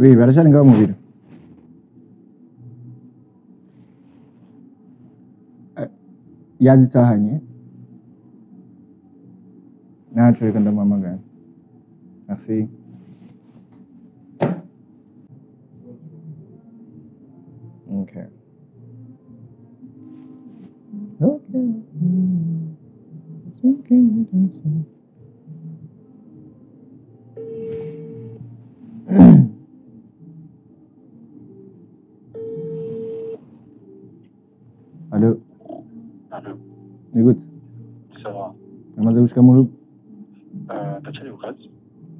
Oui, barashari ngaho mu biro. Yazitahanye. Ntaco reka ndamuhamagara. Merci. Okay. Okay. Allô? Allô? Ni gute? Sawa. Amaze gushika mu rugo? Ndacyari ku kazi.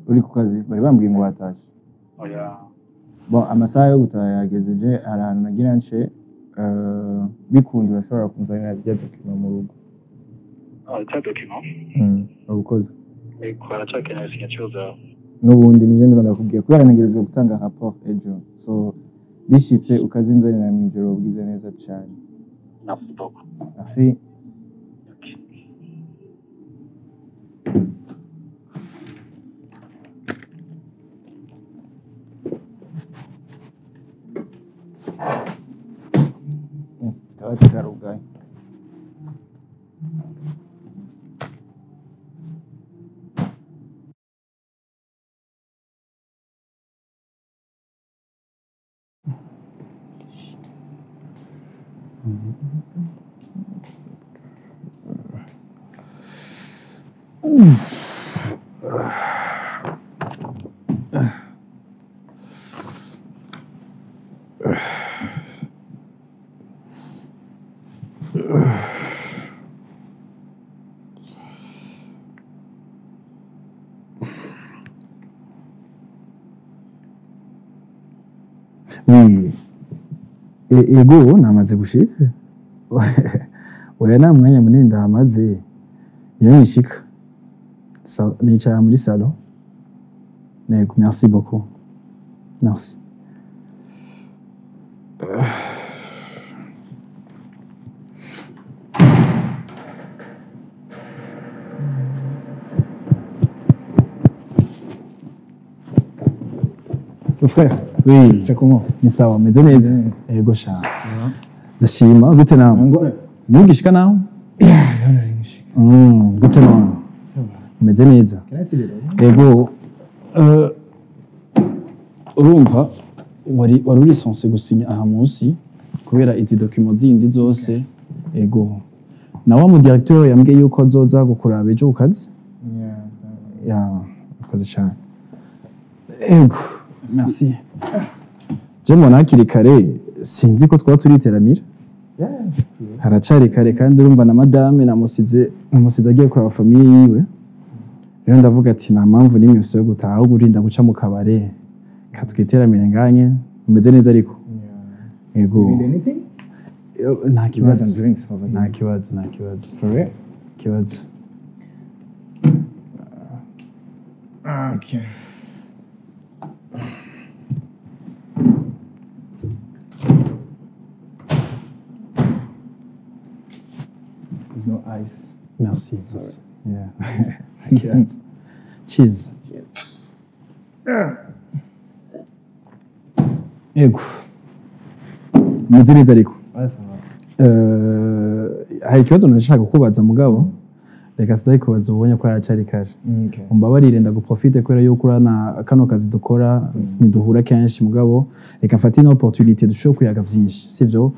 Uri ku kazi? Bari bambwiye ngo watashe. Oya. Bon, amasaha yo gutaha yageze je hari ahantu nagira nce bikunda urashobora kunzanira rya document mu rugo. Ah, cya document? Ubukoze. Ego, haracyakenewe signature zawe. N'ubundi nivyo ndiko ndakubwiye kubera ntegerezwa gutanga rapport ejo. So bishitse ukazinzanira mw'ijoro ubwize neza cane. Merci beaucoup. Merci. Okay. Akabati karugaye. Oui. Ego namaze gushika. Oya nta mwanya munini ndahamaze. Niyo nishika. Nicara muri salon. Ego, merci beaucoup. Merci. Le frère. Oui. C'est comment? Ni sawa, meze neza. Ego sha. Ndashima gute nawe? Niyo ugishika nawe? Gute nawe? Meze neza. Ego. Urumva wari uri censé gusinya aha munsi kubera izi document zindi zose. Ego. Na wa mu directeur yambwiye yuko azoza gukuraba ejo ku kazi. Ya, ukoze cyane. Ego. Merci. Je mbona hakiri kare sinzi ko twaba turiteramira. Haracari kare kandi urumva na madame namusize agiye kuraba famille yiwe. Rero ndavuga ati nta mpamvu n'imwe mfise yo gutaha ahubwo urinda guca mu kabare katwiteramire nganye. Umeze neza ariko? Ego. Nta kibazo. Nta kibazo, nta kibazo. For real? Kibazo. Okay. There's no ice. Merci. Sorry. Yeah. I can't. Cheers. Cheers. Ego. Meze neza ariko. Hari ikibazo nashaka kukubaza mugabo. Reka sidayikubaza ubonye ko haracari kare. Umbabarire ndaguprofite kubera yuko urana kano kazi dukora ntiduhura kenshi mugabo. Reka mfate ino opportunité dushobore kuyaga vyinshi, sivyo?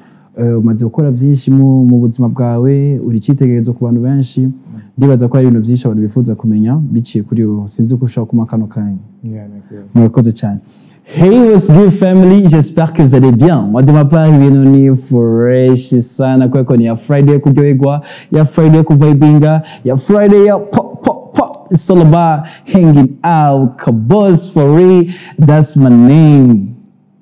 Umaze gukora byinshi mu buzima bwawe, uri icyitegererezo ku bantu benshi. Ndibaza ko hari ibintu byinshi abantu bifuza kumenya biciye kuri wowe. Sinzi ko ushobora kuma kano kanya. Murakoze cyane. Hey, what's good family? J'espère que vous allez bien. Moi de ma part, ibintu ni fresh sana kweko ni ya Friday kuryoherwa, ya Friday kuvibinga, ya Friday ya pop pop pop. It's all about hanging out. Kabos for real. That's my name.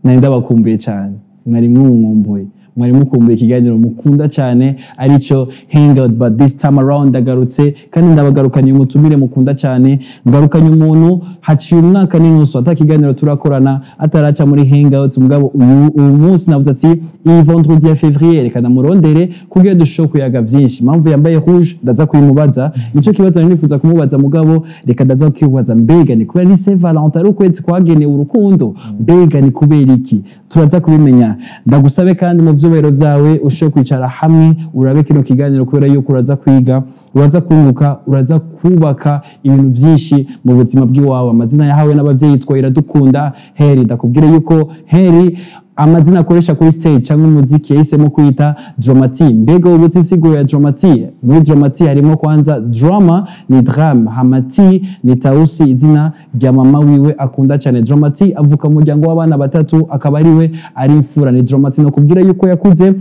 Nari ndabakumbuye cyane. Mwari mwumwumbuye. Mwari mukumbuye ikiganiro mukunda cyane aricyo Hangout, but this time around ndagarutse kandi ndabagarukanye umutumire mukunda cyane. Ngarukanye umuntu haciye umwaka n'inusu ata kiganiro turakorana, ataraca muri Hangout. Mugabo uyu munsi navuze ati iyi vendredi ya février reka ndamurondere kugira dushobore kuyaga byinshi. Impamvu yambaye rouge ndaza kuyimubaza, nico kibazo nari nifuza kumubaza, mugabo reka ndaza kukibaza. Mbega ni kubera ni Saint Valentin, ari ukwezi kwagenewe urukundo? Mbega ni kubera iki? Turaza kubimenya. Ndagusabe kandi mu vyubahiro vyawe ushobore kwicara hamwe urabe kino kiganiro, kubera yuko uraza kwiga, uraza kunguka, uraza kubaka ibintu vyinshi mu buzima bw'iwawe. Amazina yahawe n'abavyeyi yitwa Iradukunda Heri. Ndakubwire yuko Heri amazina akoresha kuri stage cyangwa umuziki yahisemo kwita Drama-T. Mbega ubu insiguro ya Drama-T? Muri Drama-T harimo kwanza drama ni drame, hama T ni Tausi, izina rya mama wiwe akunda cyane. Drama-T avuka mu muryango w'abana batatu, akaba ariwe ari imfura. Ni Drama-T no kubwira yuko yakuze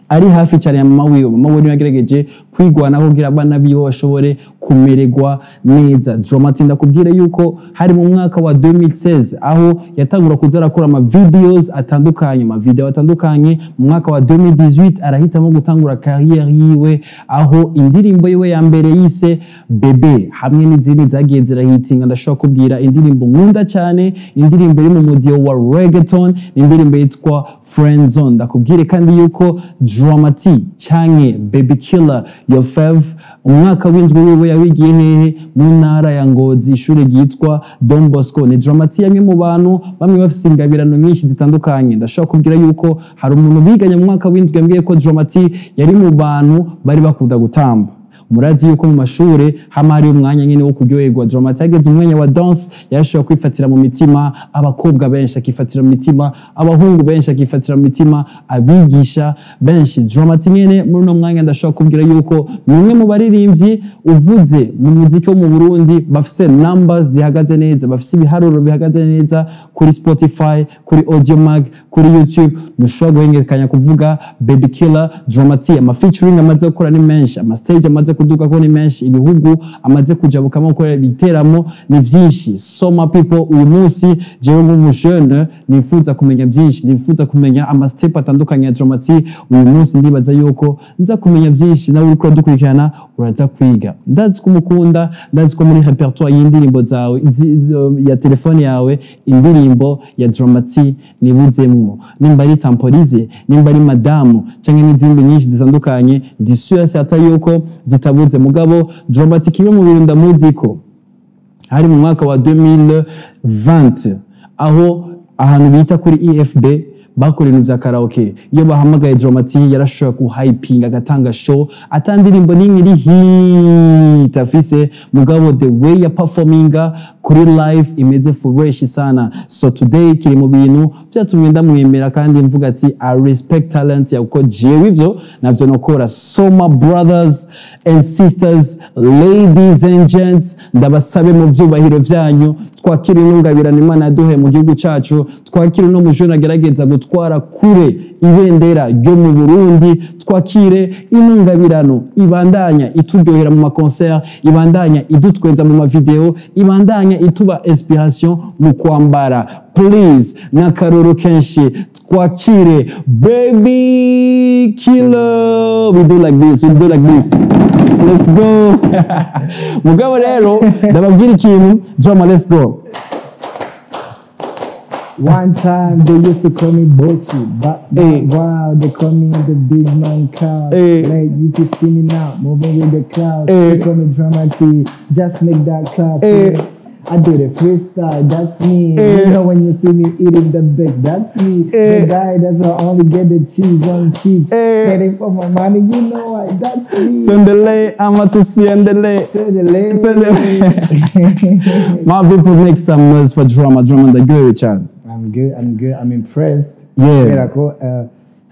ari hafi cyane ya mama wiwe. Mama wiwe niwe yagerageje kwigwanaho kugira abana biwe bashobore kumererwa neza. Drama-T ndakubwira yuko hari mu mwaka wa 2016 aho yatangura kuza arakora ama videos atandukanye, ama video atandukanye. Mu mwaka wa 2018 arahitamo gutangura carrière yiwe, aho indirimbo yiwe ya mbere yise Bebe hamwe n'izindi zagiye zirahitinga. Ndashobora kubwira indirimbo nkunda cyane, indirimbo iri mu mudiyo wa reggaeton, ni indirimbo yitwa Friend Zone. Ndakubwire kandi yuko Drama-T canke Baby Killer your fav, umwaka w'indwi wiwe yawigiye hehe? Mu ntara ya Ngozi, ishuri ryitwa Don Bosco. Ni Drama-T yamwe mu bantu bamwe bafise ingabirano nyinshi zitandukanye. Ndashobora kubwira yuko hari umuntu biganye mu mwaka w'indwi yambwiye ko Drama-T yari mu bantu bari bakunda gutamba. Murazi yuko mu mashure hama hari umwanya nyene wo kuryoherwa. Drama-T yageze umwanya wa dance, yarashobora kwifatira mu mitima abakobwa benshi, akifatira mu mitima abahungu benshi, akifatira mu mitima abigisha benshi. Drama-T nyene muri uno mwanya ndashobora kubwira yuko ni umwe mu baririmbyi uvuze mu muziki wo mu Burundi bafise numbers zihagaze neza, bafise ibiharuro bihagaze neza kuri Spotify, kuri Audiomack, kuri YouTube. Ntushobora guhengekanya kuvuga Baby Killer Drama-T. Ama featuring amaze gukora ni menshi, ama stage amaze kuduga ko ni menshi, ibihugu amaze kujabukamo gukora ibiteramo ni vyinshi. So my people, uyu munsi jewe nk'umujene nifuza kumenya byinshi, nifuza kumenya ama step atandukanye ya Drama-T. Uyu munsi ndibaza yuko nza kumenya byinshi, nawe uriko uradukurikirana uraza kwiga. Ndazi ko umukunda, ndazi ko muri repertoire y'indirimbo zawe ya telefone yawe indirimbo ya Drama-T nibuzemwo, nimba ari Tempolize, nimba ari Madamu canke n'izindi nyinshi zitandukanye, ndi sûr certain yuko zitabuze. Mugabo Drama-T kimwe mu bintu ndamuzi ko hari mu mwaka wa 2020 aho ahantu bita kuri EFB bakora ibintu vya karaoke, iyo bahamagaye Drama-T yarashobora kuhypinga agatanga show ata ndirimbo n'imwe iri hit afise, mugabo the way ya performinga kuri live imeze fresh sana. So today kiri mu bintu vyatumye ndamwemera kandi mvuga ati I respect talent ya kuko jewe ivyo navyo nokora. So my brothers and sisters, ladies and gents, ndabasabe mu vyubahiro vyanyu twakire intungabirano Imana yaduhaye mu gihugu cacu, twakire uno mujene agerageza gutwara kure ibendera ryo mu Burundi, twakire intungabirano ibandanya ituryohera mu maconcert, ibandanya idutwenza mu mavideo, ibandanya ituba inspiration mu kwambara. Please, n'akaroro kenshi, twakire Baby Killer. We do like this, we do like this, let's go. Mugabo rero ndababwira ikintu. Drama, let's go. One time they used to call me Bochi, but Hey. Wow, they call me the big man cow. Hey. Like you can see me now, moving with the crowd. Hey. They call me Drama T, just make that clap. Hey. I do the freestyle, that's me. Hey. You know when you see me eating the bits, that's me. Hey. The guy that's only get the cheese on cheeks. Hey. Getting for my money, you know what? That's me. Tuendelee ama tusiendelee? Tuendelee. Tuendelee. My people, make some noise for Drama. Drama, ndaryohewe cyane. I'm good, I'm good, I'm impressed. Yeah. Kubera ko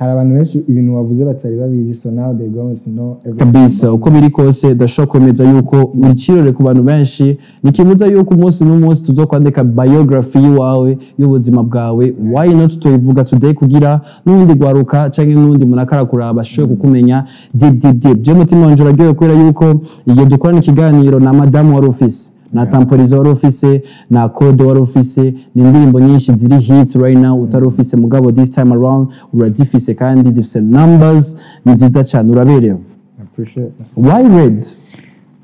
Hari abantu benshi ibintu wavuze batari babizi, so now they going to know everything. Kabisa, uko biri kose ndashobora kwemeza yuko uri kirore ku bantu benshi. Nikibuza yuko umunsi n'umunsi tuzokwandika biography yiwawe, y'ubuzima bwawe. Why not tuyivuga today, kugira n'undi gwaruka canke n'undi muntu akarakuraba ashobore kukumenya deep, deep, deep. Je mutima wanje uraryohewe kubera yuko igihe dukorana ikiganiro na madamu wari ufise, na tamporizo wari ufise, na code wari ufise, ni indirimbo nyinshi ziri hit right now utari ufise, mugabo this time around urazifise kandi zifise numbers nziza cyane. Uraberewe. I appreciate it. Why red?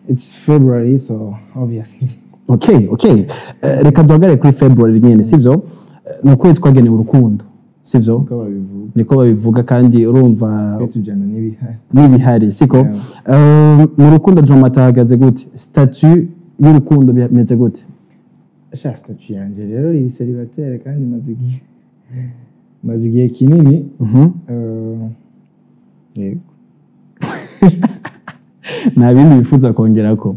It's February, so obviously. Okay, reka duhagarare kuri February nyene, sivyo? Ni ukwezi kwagenewe urukundo, sivyo? Uko babivuga. Niko babivuga, kandi urumva Twe tujyana n'ibihari. N'ibihari, siko? Mu rukundo Drama-T ahagaze gute? Statut y'urukundo bimeze gute? Sha, statut yanjye rero iri célibataire kandi maze igihe kinini. Yego. Nta bindi bifuza kongerako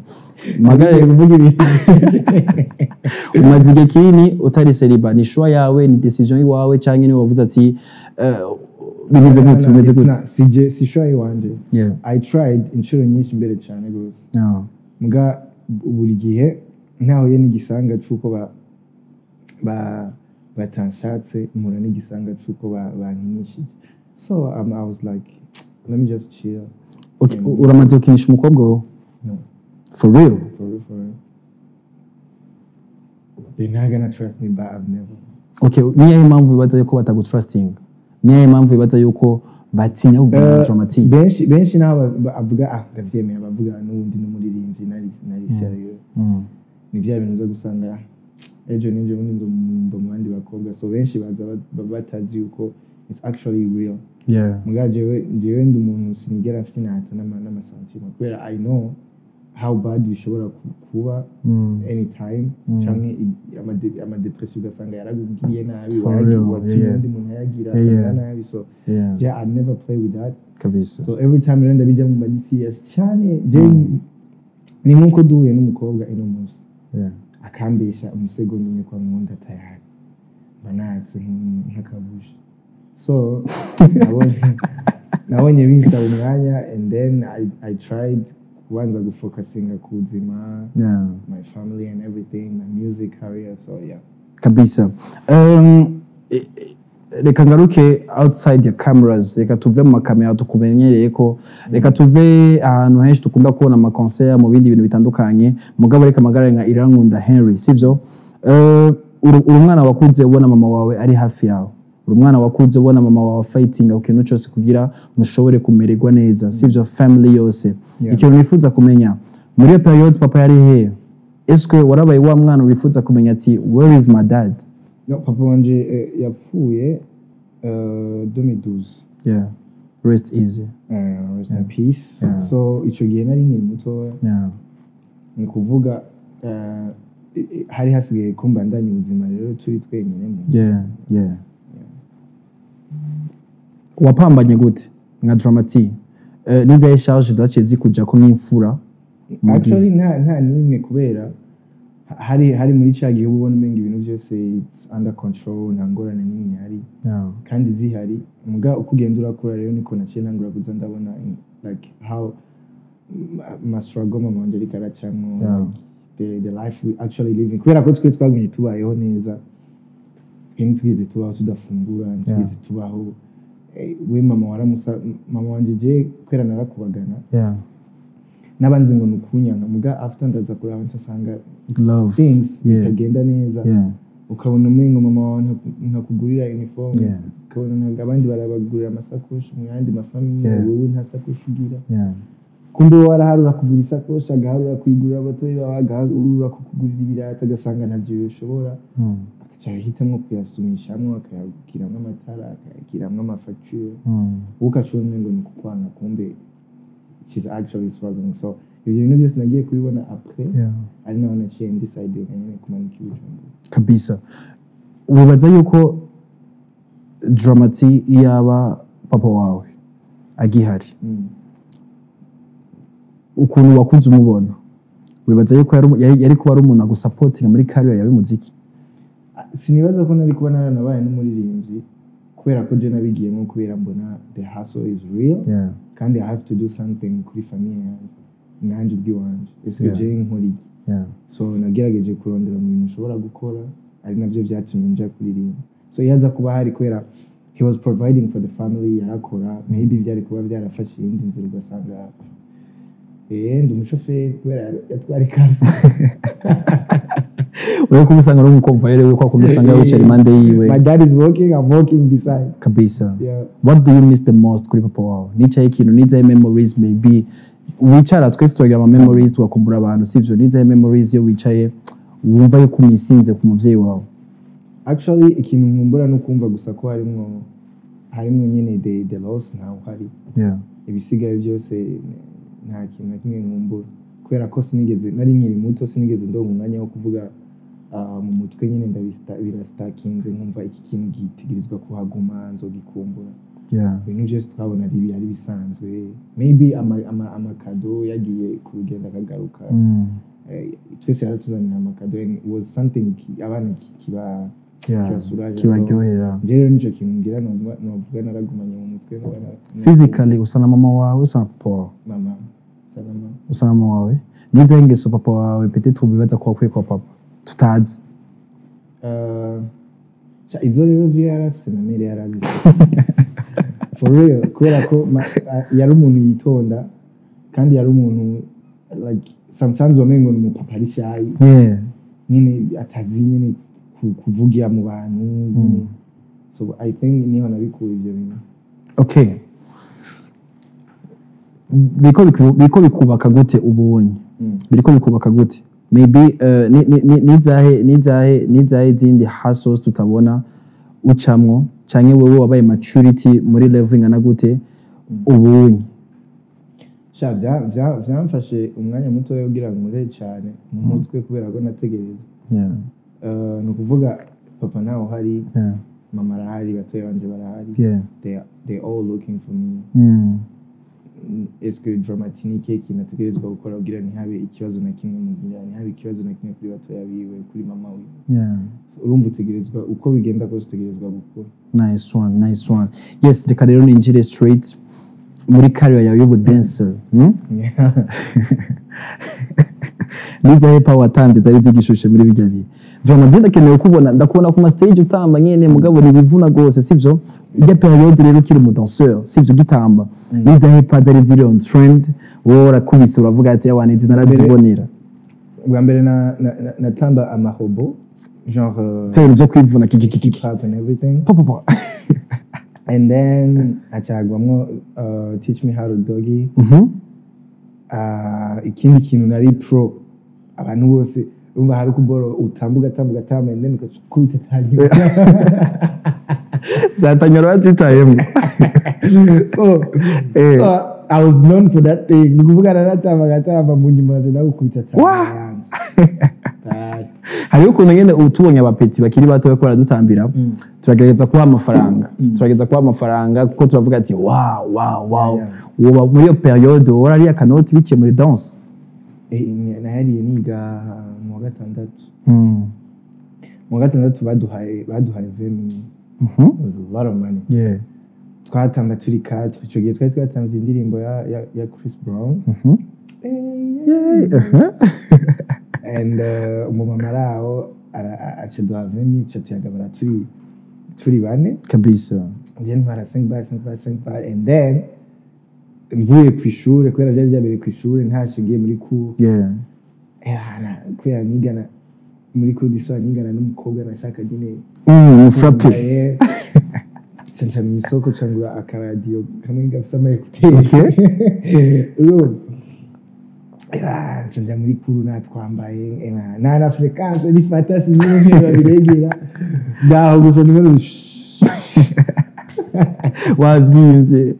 magara? Ngiye kuvuga ibintu. Umaze igihe kinini utari célibat. Ni choix yawe, ni décision iwawe, cyangwa niwe wavuze ati bimeze gute, bimeze gute? Si choix iwanje. I tried inshuro nyinshi mbere cyane rwose, muga buri gihe ntahuye n'igisanga c'uko ba batanshatse, mpura n'igisanga c'uko bankinishije. So I was like, let me just chill. Okay, uramaze gukinisha umukobwa wowe? No. For real? For real, for real. They're not gonna trust me, but I've never. Okay, niyahe mpamvu bibaza yuko batagutrusting? Niyahe mpamvu bibaza yuko batinya kugumana na Drama-T? Benshi benshi naho bavuga, ah, ndavyemera, bavuga n'ubundi n'umuririmbyi nari sérieux. Ni bya bintu uza gusanga ejo n'ejo bundi nzomumva mu bandi bakobwa. So benshi baza batazi yuko it's actually real. Muga jewe ndi umuntu sinigera mfinata n'amasantima kubera I know how bad bishobora kuba anytime, canke amadepression ugasanga yaragugiriye nabi. For real, watumye undi muntu ayagira akamera nabi. So yeah, I never play with that. So every time rero ndabijya mu mba serious cyane. Je ni nkuko duhuye n'umukobwa ino munsi, akambesha umusegonda umwe kwa nkunda, tayari mba natse nk'akabuji. So nabonye binsaba umwanya and then I tried kubanza gufocusinga ku buzima, my family and everything, my music career. So yeah. Kabisa. Reka ngaruke outside ya cameras, reka tuve mu makamera tukumenyereye ko, reka tuve ahantu henshi dukunda kubona amaconcert, mu bindi bintu bitandukanye, mugabo reka magara nka Irankunda Henry, sivyo? Uri umwana wakuze ubona mama wawe ari hafi yawe, uri umwana wakuze ubona mama wawe fighting ku kintu cyose kugira mushobore kumererwa neza, sivyo? Family yose. Ikintu nifuza kumenya, muri iyo période papa yari hehe? Est-ce warabaye wa mwana wifuza kumenya ati where is my dad? No, papa wanje yapfuye 2012. Yeah, rest easy. Rest in peace. So ico gihe nari nkiri mutoya. Ni kuvuga hari hasigaye ko mbandanya ubuzima rero turi twenyine mu Yeah. Wapambanye gute nka Drama-T? N'izahe charge zaciye zikujako nk'imfura mu gihe? Actually nta n'imwe, kubera hari muri cya gihe uba ubona umenga ibintu byose it's under control, nta ngorane n'imwe ihari kandi zihari. Muga uko ugenda urakura rero niko naciye ntangura kuza ndabona like how ma struggle mama wanje ariko aracamwo, like the life we actually living, kubera ko twe twagumye tubayeho neza, twe ntitwigeze tubaho tudafungura, ntitwigeze tubaho we mama waramusa mama wanje je kubera narakubagana n'abanzi ngo ni ukunyanga, muga after ndaza kuraba nsanga Love. things bitagenda neza. Ukabona umengo mama wawe ntakugurira uniform, ukabona ntabwo abandi barabagurira amasakoshi mu yandi mafamille, wowe nta sakoshi ugira. Kumbe wowe araharura kugura isakoshi, agaharura kuyigurira abatoyi bawe, agaharura kukugurira ibirato, agasanga ntavyo bishobora, agaca ahitamwo kuyasumishamwo, akayagiramwo amatara, akayagiramwo amafacture. Wowe ugaca ubona umengo ni ukukwanga, kumbe she's actually struggling. So ivyo bintu byose nagiye kubibona après, ari naho naciye ndecidinga nyene kumanuka i Bujumbura. Kabisa. Wibaza yuko Drama-T iyaba papa wawe agihari, ukuntu wakuze umubona, wibaza yuko yari kuba ari umuntu agusapotinga muri career yawe y'umuziki? Sinibaza ko nari kuba naranabaye n'umuririmbyi. Kubera ko je nabigiyemo kubera mbona the hustle is real, kandi I have to do something kuri famille yanjye, nanjye ubwiwanje, ese je nkora iki? So nagerageje kurondera mu bintu ushobora gukora, ari nabyo byatumye nja kuririmba. So iyo aza kuba hari, kubera he was providing for the family, yarakora, maybe byari kuba byarafashe iyindi nzira, ugasanga ndi umushoferi kubera yatwara ikamyo. Wewe kuba usanga ari umukomvayeri we, kwa kundi usanga wicara impande yiwe. My dad is working, I'm working beside. Kabisa. Yeah. What do you miss the most kuri papa wawe? Nicaye ikintu, nizaye memories, maybe wicara, twese turagira ama memories, tugakumbura abantu, sivyo? Nizaye memories iyo wicaye wumva yuko umisinze ku muvyeyi wawe? Actually, ikintu nkumbura no kumva gusa ko harimwo nyine the loss, ntawe uhari. Ibisigaye byose nta kintu na kimwe nkumbura, kubera ko sinigeze, nari nkiri muto, sinigeze ndonka umwanya wo kuvuga mu mutwe nyine birastakinze, nkumva iki kintu gitegerezwa kuhaguma, nzogikumbura. Ibintu byose twabona ari bisanzwe, maybe amakado yagiye ku rugendo akagaruka. Twese yaratuzanira amakado and it was something abana kiba kibasuraje. Kibaryohera. Njye rero nicyo kintu ngira novuga naragumanye mu mutwe Physically usa na mama wawe, usa na papa wawe? Mama, salama. Usa na mama wawe. Nizahe ingeso papa wawe peut-être ubibaza ko wakwiye kwa papa tutazi? Sha, izo rero vyo yari afise na mère yari azifise for real, kubera ko yari umuntu yitonda, kandi yari umuntu like sometimes wamengo ni umupapa ari shy, nyine atazi nyine kuvugira mu bantu nyine. So I think niho nabikuye ivyo bintu. Okay, biriko bikubaka gute ubonye? Biriko bikubaka gute? Maybe nizahe zindi hustles tutabona ucamwo, canke wewe wabaye maturity muri level ingana gute ubonye? Sha, vyamfashe umwanya muto kugira ngo nkure cyane mu mutwe, kubera ko nategerezwa. Ni ukuvuga papa ntawe uhari, mama arahari, batoya banje barahari. They all looking for me. Est-ce que Drama T ni ikihe kintu ategerezwa gukora kugira ntihabe ikibazo na kimwe mugira, ntihabe ikibazo na kimwe kuri batoya biwe, kuri mama wiwe? So, urumva utegerezwa, uko bigenda kose utegerezwa gukura. Nice one, nice one. Yes, reka rero ninjire straight muri career yawe y'ubudancer, Nizahe pas watambye zari zigishushe muri bijya bihe? Drama T, ndakeneye kubona, ndakubona ku ma stage utamba nyene, mugabo ni bivuna gose, sivyo? Ijya période rero ukiri umu danseur, sivyo, ugitamba, nizahe pas zari ziri on trend, wowe urakubise uravuga ati: "Awana, izi narazibonera"? Bwa mbere natamba amarobo genre Bya bintu byo kwivuna kikikiki. Hip hop and everything. Pa pa pa. And then hacagwamwo Teach Me How to Doggy. Ikindi kintu nari pro, abantu bose urumva hari kuboro utamba, ugatamba, ugatamba and then ugakubita tanyura. Zatanyura bazitayemo. So, so I was known for that thing. Ni ukuvuga naratamba, agatamba, mu nyuma nje nagukubita tanyura yanjye. Tayari. Hariho ukuntu nyene utubonye abapetits bakiri bato bariko baradutambira, turagerageza kubaha amafaranga, turagerageza kubaha amafaranga kuko turavuga ati: Wow." Woba muri iyo période wowe warariye akanoti biciye muri danse? Nahariye niga mu wa gatandatu. Mu wa gatandatu baduhaye 20. It was a lot of money. Twatamba turi quatre, icyo gihe twari twatambye indirimbo ya Chris Brown. And umumama ari aho aca duha 20, aca tuyagabura turi bane. Kabisa. Njye ntwara 5 bar, 5 bar, 5 bar, and then mvuye ku ishuri, kubera byari byabereye ku ishuri, ntashe ngiye muri cours. Kubera nigana muri cours du soir, nigana n'umukobwa nashaka nyine. Frappe. Nca mu isoko cangura akaradiyo kamwe gafise ama écouteurs. Urumva, nca nja muri cours natwambaye, nta na fréquence nifata, sinzi n'ingene babiregera, ndaho gusa nimero. Wavyimvye.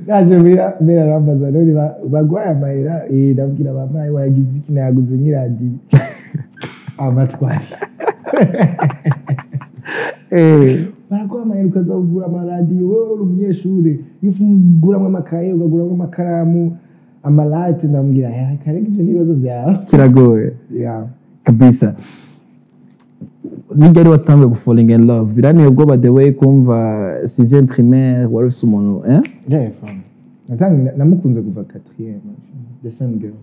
Naje muri mbere arambaza: "None baguhaye amahera?" Ndabwira bampaye. "Wayagize iki?" "Nayaguze nk'iradiyo amatwara." "Baraguha amahera ukaza kugura amaradiyo? Wowe uri umunyeshuri, iyo uguramwo amakaye, ukaguramwo amakaramu, amalate." Ndamubwira: "Karega, ibyo n'ibibazo byawe." Kiragoye. Yeah. Kabisa. Nigari watanguye gufalling in love? Biranteye ubwoba the way kumva sixième primaire wari ufise umuntu, eh? Yeah, fam. Natangiye namukunze kuva quatrième, the same girl.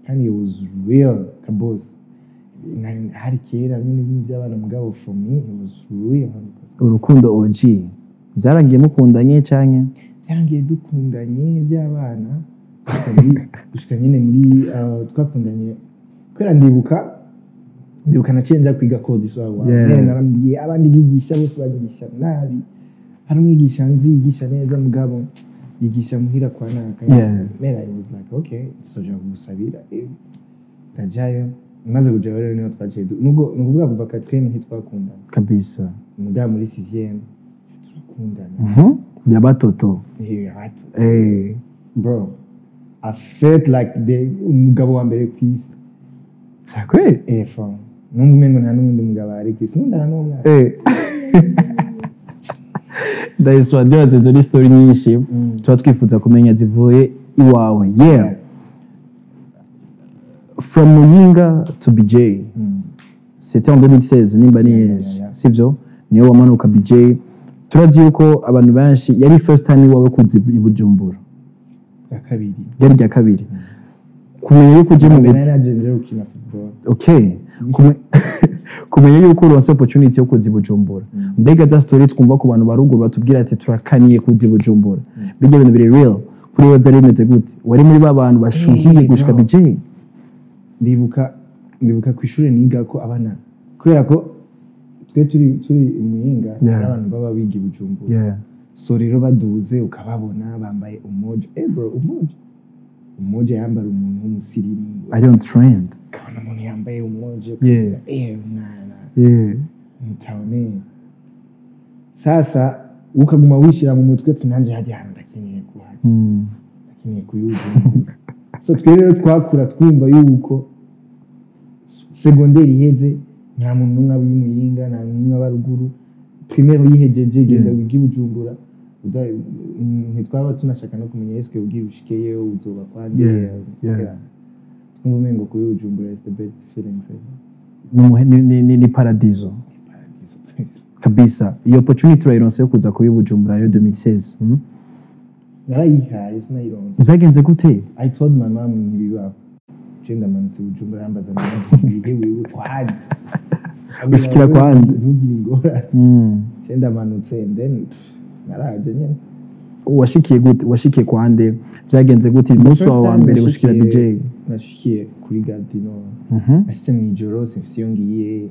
Kandi it was real kabos. Hari kera nyine ibintu by'abana, mugabo for me it was real 100%. Urukundo OG. Byarangiye mukundanye canke? Byarangiye dukundanye by'abana gushika nyine muri twakundanye kubera ndibuka naciye nja kwiga code soir. Nyine naramubwiye, abandi bigisha bose banyigisha nabi, hari umwigisha nzi yigisha neza, mugabo yigisha muhira kwa naka. Man, I was like, "Okay, tuzoja kugusabira." Ndajayo, maze kujayo rero niho twaciye nubwo ni ukuvuga kuva quatrième ntitwakundana. Mugabo muri sixième turakundana. Bya batoto. Hato. Bro, I felt like the umugabo wa mbere ku isi. Sakwe? Fam, numva umengo nta n'uwundi mugabo ari ku isi nkundana n'uwo mwana. Ndayiswa ndibaza izo ni story nyinshi tuba twifuza kumenya zivuye iwawe. Yeah, from Muyinga to BJ, c'était en 2016 nimba ni Yeah. sivyo? Niyo wamanuka BJ. Turazi yuko abantu benshi yari first time iwawe kuza i Bujumbura. Bwa kabiri. Ryari rya kabiri kumenya yuko uje mu Mbere nari naje nje gukina football. Okay. Kumenya yuko uronse opportunity yo kuza i Bujumbura, mbega za story twumva ku bantu baruguru batubwira ati turakaniye kuza i Bujumbura, bijya bintu biri real kuri wewe? Byari bimeze gute? Wari muri ba bantu bashuhiye gushika no. BJ? Ndibuka ku ishuri niga ko abana, kubera ko twe turi i Muyinga, hari abantu baba biga i Bujumbura. So rero baduze ukababona bambaye umoja. Bro, umoja yambara umuntu w'umusirimu. Ari on trend. Ukabona umuntu yambaye umoja, mwana mutawone. Sasa ukaguma wishyira mu mutwe ati nanjye hajya ahantu ndakeneye kuhajya, ndakeneye kuyuzuza. So twe rero twakura twumva yuko segonderi iheze nta muntu n'umwe aba i Muyinga, nta muntu n'umwe aba ruguru. Primaire uyihejeje genda wige i Bujumbura. Ntitwaba tunashaka no kumenya eske ugiye ushikeyo uzoba kwande. Twumva umengo kuba i Bujumbura is the best feelings ever. Ni paradiso. Paradiso. Kabisa. Iyo opportunity urayironse yo kuza kuba i Bujumbura rero 2016? Narayihaye, sinayironse. Byagenze gute? I told my mom, "Ntibibaho, je ndamanutse i Bujumbura." Arambaza ngo wewe kwande? Ushikira kwande? Ntugire ingorane. Je ndamanutse and then pff, naraje nyene. Washikiye gute? Washikiye kwande? Byagenze gute umunsi wawe wa mbere gushikira BJ? Nashikiye kuri Gardino. Nashitse mw'ijoro, simfise iyo ngiye.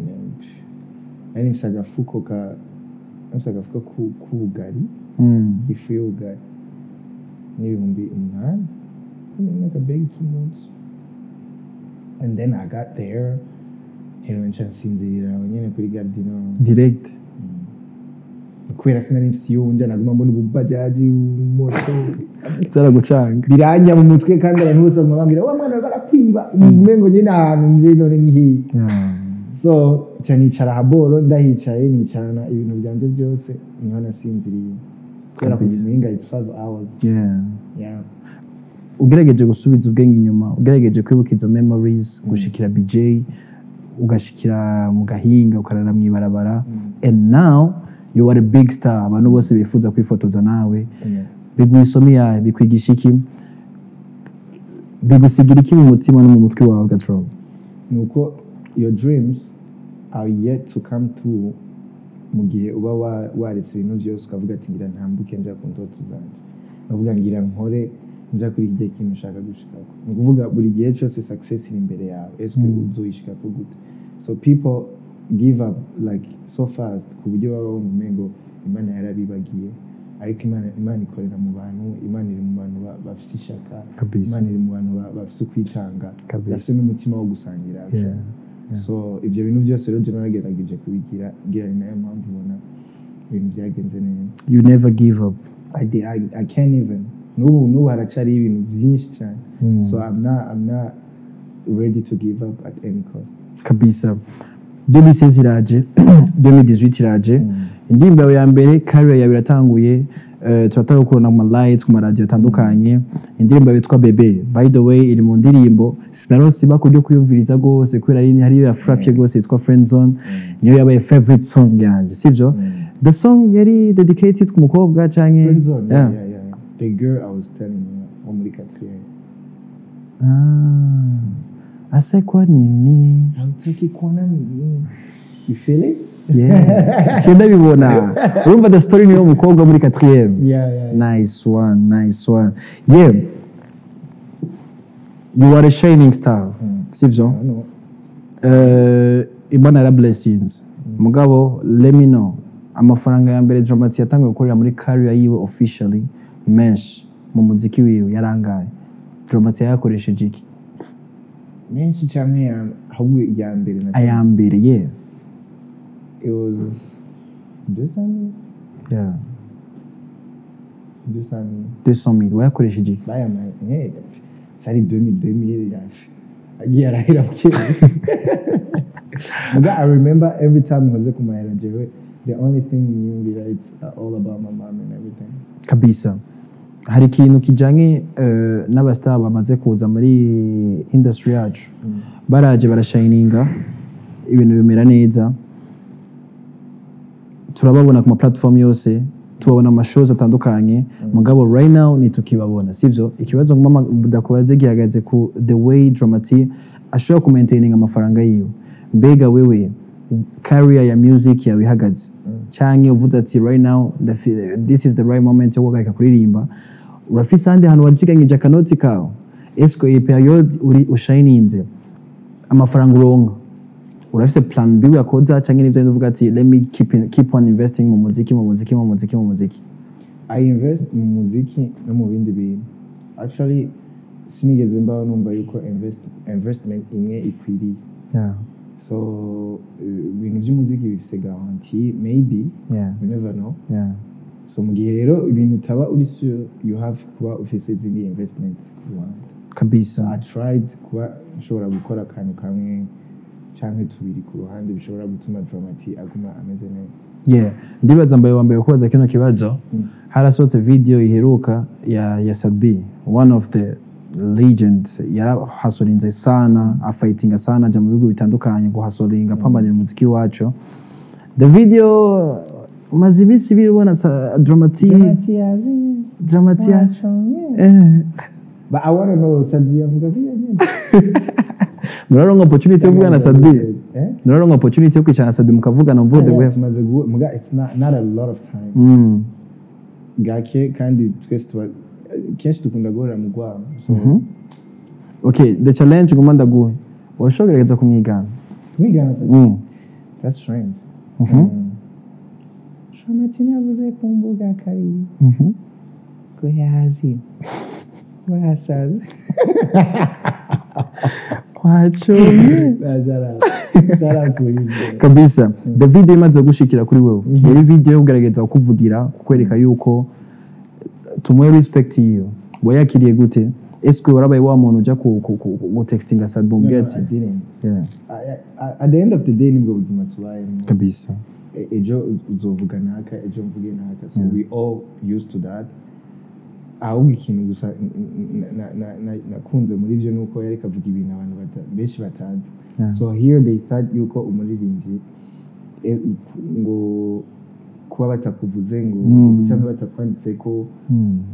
Nari mfise agafuko ka nari mfise agafuko k'ubugari, ifu y'ubugari n'8,000 n'akabegi k'impuzu. And then I got there, rero nca nsinzirira aho nyene kuri Gardino. Direct. Kubera sinari mfise iyo nja, naguma mbona ububajaji, moto. Byaragucanga. Biranya mu mutwe, kandi abantu bose baguma bambwira wa mwana barakwiba, umengo nyene ahantu nje none ni hehe? So nca nicara haboro, ndahicaye nicarana ibintu byanje byose, niho nasinziriye kubera kuva Muyinga it's 5 hours. Yeah. Ugerageje gusubiza ubwenge inyuma, ugerageje kwibuka izo memories, gushikira BJ, ugashikira mu gahinga, ukarara mw'ibarabara, and now you are a big star, abantu bose bifuza kwifotoza nawe, biguha isomo yawe? Bikwigisha iki? Bigusigira iki mu mutima no mu mutwe wawe, Gatro? Nuko your dreams are yet to come true mu gihe uba waretse ibintu byose ukavuga ati ngira ntambuke nja ku ndoto zanje, ukavuga ngira nkore nja kuri kijya kintu ushaka gushikako. Ni ukuvuga buri gihe cyose success iri imbere yawe, ese uzoyishikako gute? So people give up like so fast ku buryo baba bumva umengo Imana yarabibagiye, ariko Imana ikorera mu bantu. Imana iri mu bantu bafise ishaka. Imana iri mu bantu bafise ukwitanga, bafise n'umutima wo gusangira. So ibyo bintu byose rero je naragerageje kubigira ngira, ni nayo mpamvu ubona ibintu byagenze neza. You never give up. I can't even. N'ubu haracyariho ibintu byinshi cyane, so I'm not ready to give up at any cost. Kabisa. 2016 iraje, 2018 iraje, indirimbo yawe ya mbere, career yawe iratanguye. Turatanga kubona ku ma lights, ku maradiyo atandukanye. Indirimbo yitwa Bebe, by the way, iri mu ndirimbo sinaronse ibako ryo kuyumviriza gose, kubera ari hariyo ya frappé gose yitwa Friend Zone, niyo yabaye favorite song yanje, sivyo? The song yari dedicated ku mukobwa canke? Friend zone? Yeah. Yeah. The girl I was telling you wo muri quatrième. Ah, ase kwa nini? Hautaki kuona nini? You feel it? Yeah, ciye ndabibona. Urumva the story niyo mukobwa muri quatrième. Yeah. Nice one, nice one. Yeah. You are a shining star. Sivyo? I know. Imana yara blessings. Mugabo, let me know. Amafaranga ya mbere Drama-T yatanguye gukorera muri career yiwe officially menshi mu muziki wiwe yarangaye. Drama-T yakoresheje iki? Menshi canke ahubwo iya mbere na Aya mbere, yeah. It was 200. 200. 200 000 wayakoresheje iki? Bayamaye, sari 2000, 2000 agiye arahera buke. Muga I remember every time nkoze ku mahera, jewe the only thing niyumvira, it's all about my mom and everything. Kabisa. Hari ikintu kijanye n'abastar bamaze kuza muri industry yacu, baraje barashininga, ibintu bimera neza, turababona ku ma platform yose, tubabona mu shows atandukanye. Mugabo right now ntitukibabona, sivyo? Ikibazo nguma ndakubaze gihagaze ku the way Drama-T ashobora ku maintaining amafaranga yiwe. Mbega wewe, career ya music yawe ihagaze, canke uvuze ati right now this is the right moment yo guhagarika kuririmba, urafise ahandi hantu waziganyije akanoti kawe? Eske iyi period uri ushininze, amafaranga uronka, urafise plan B yakoza, canke nivyo uvuga ati let me keep on investing mu muziki, mu muziki, mu muziki, mu muziki? I invest mu muziki no mu bindi bintu. Actually, sinigeze mbaho numva yuko investment imwe ikwiriye. So ibintu by'umuziki bifise guarantee, maybe, you never know. So mu gihe rero ibintu utaba uri sure, you have kuba ufise izindi investments ku ruhande. Kabisa. I tried kuba nshobora gukora akantu kamwe canke tubiri ku ruhande bishobora gutuma Drama-T aguma ameze neza. Yeah, ndibaza mbaye wa mbere kubaza kino kibazo. Harasohotse video iheruka ya Sat-B, one of the legend, yarahasorinze sana, afightinga sana, aja mu bihugu bitandukanye guhasoringa, apambanira umuziki wacu. The video umaze iminsi ibiri ubona Drama-T, Drama-T yazi. But I wanna know, Sat-B avuga ko nyene. Muraronka opportunity yo kuvugana na Sat-B? Eh? Muraronka opportunity yo kwicara na Sat-B mukavugana, mvude Yeah, guhe? Tumaze muga it's not a lot of time. Gake, kandi twese tuba kenshi dukunda guhorera mu rwamo, so Okay, the challenge ngoma ndaguhe, washobora kugerageza kumwigana? Kumwigana Sat-B? Mm. That's strange. Drama-T yavuze ku mbuga kabiri ko yazi wasaze. Wacomye. Shout out to him, bro. Kabisa. The video imaze gushikira kuri wewe, yari video yo kugerageza kukuvugira, kukwereka yuko tumuhe respect yiyo, wayakiriye gute? Eske warabaye wa muntu uja ku textinga Sat-B No, umubwira no, ati I didn't. At the end of the day, nibwo buzima tubayemo. Kabisa. Ejo uzovuga naka, ejo mvuge naka, so we all used to that. Ahubwo ikintu gusa nakunze muri byo nuko yariko avuga ibintu abantu benshi batazi. So here they thought yuko umuririmbyi ngo kuba batakuvuze ngo cyangwa batakwanditse ko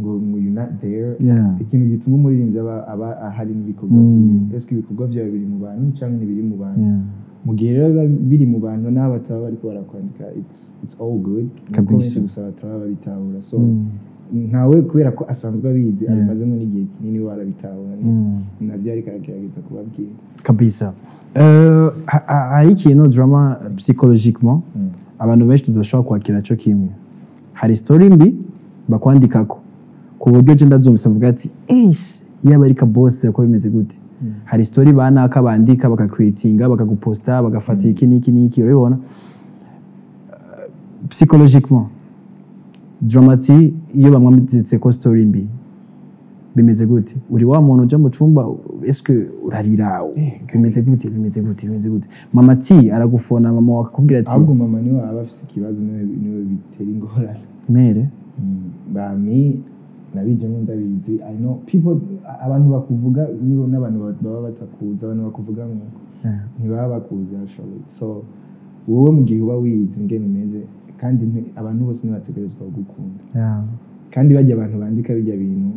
ngo you not there. Ikintu gituma umuririmbyi aba ahari n'ibikorwa byiwe. Ese ibikorwa byawe biri mu bantu cyangwa ntibiri mu bantu? Mu gihe rero biba biri mu bantu, n'abo bataba bariko barakwandika, it's all good. Nuko Kabisa. benshi gusa bataba babitahura. So ntawe, kubera ko asanzwe abizi, abimazemo n'igihe kinini, we arabitahura. Navyo ariko aragerageza kubabwira. Kabisa. Hari ikintu drama psychologiquement abantu benshi tudashobora kwakira cyo kimwe. Hari story mbi bakwandikako ku buryo je ndazumvise mvuga ati ish, yaba ari kabose ko bimeze gute. Hari story banaka bandika, bakacreatinga, bakaguposta, bagafata iki n'iki n'iki, urabibona. Psychologiquement Drama-T iyo bamwanditse ko story mbi bimeze gute? Uri wa muntu uja mu cumba, eske urarira? Bimeze gute? Bimeze gute? Bimeze gute? Mama T aragufona, mama wakakubwira ati Ahubwo mama niwe aba afise ikibazo, niwe bitera ingorane. Mere. Bami nabijemo, ndabizi. I know people, abantu bakuvuga nibo n'abantu baba batakuzi. Abantu bakuvuga nk'uko ntibaba bakuzi actually. So wowe mu gihe uba wiyizi ingene umeze, kandi abantu bose ntibategerezwa kugukunda. Kandi bajya abantu bandika bijya bintu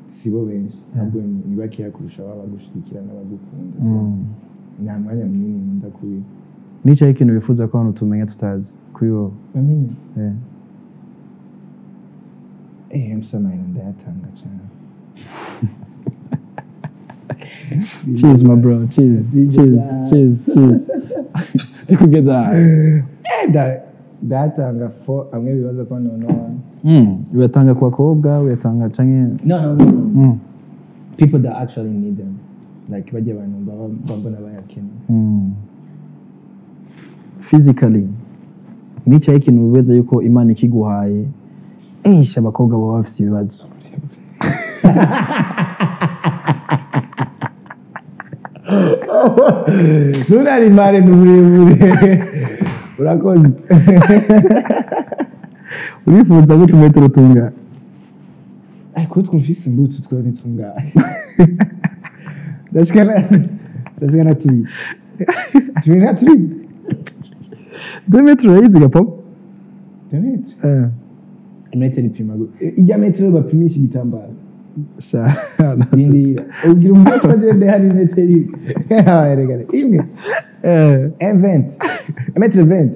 sibo benshi, ahubwo ni bakeya kurusha baba bagushigikira n'abagukunda. So nta mwanya munini nkunda kubi. Nicaye ikintu wifuza ko abantu tumenya tutazi kuri wowe? Bamenye? Yeah. Msa mahera ndayatanga cyane. Cheers, my bro, cheers, cheers, cheers, cheers. Kugeza Ndayatanga fo amwe bibaza ko no Uyatanga ku bakobwa, uyatanga canke? No. People that actually need them, like bajya abantu baba babona bayakeneye. Physically, nicaye ikintu wibaza yuko Imana ikiguhaye, eish, abakobwa baba bafise ibibazo? Ntunari mare ni uburebure, urakoze. Urifuza ko utumetero tungana? Ariko twumvise imbutso twe ntitungaye, ndashikana tubiri tubiri nka tubiri. 2 metero urayizi ga papa? 2 metero? Imetero ipima ijya metero bapimisha igitambaro. Sha. Rindira ubwira umuntu agende hari imetero imwe, imwe. 1,20, metero 20,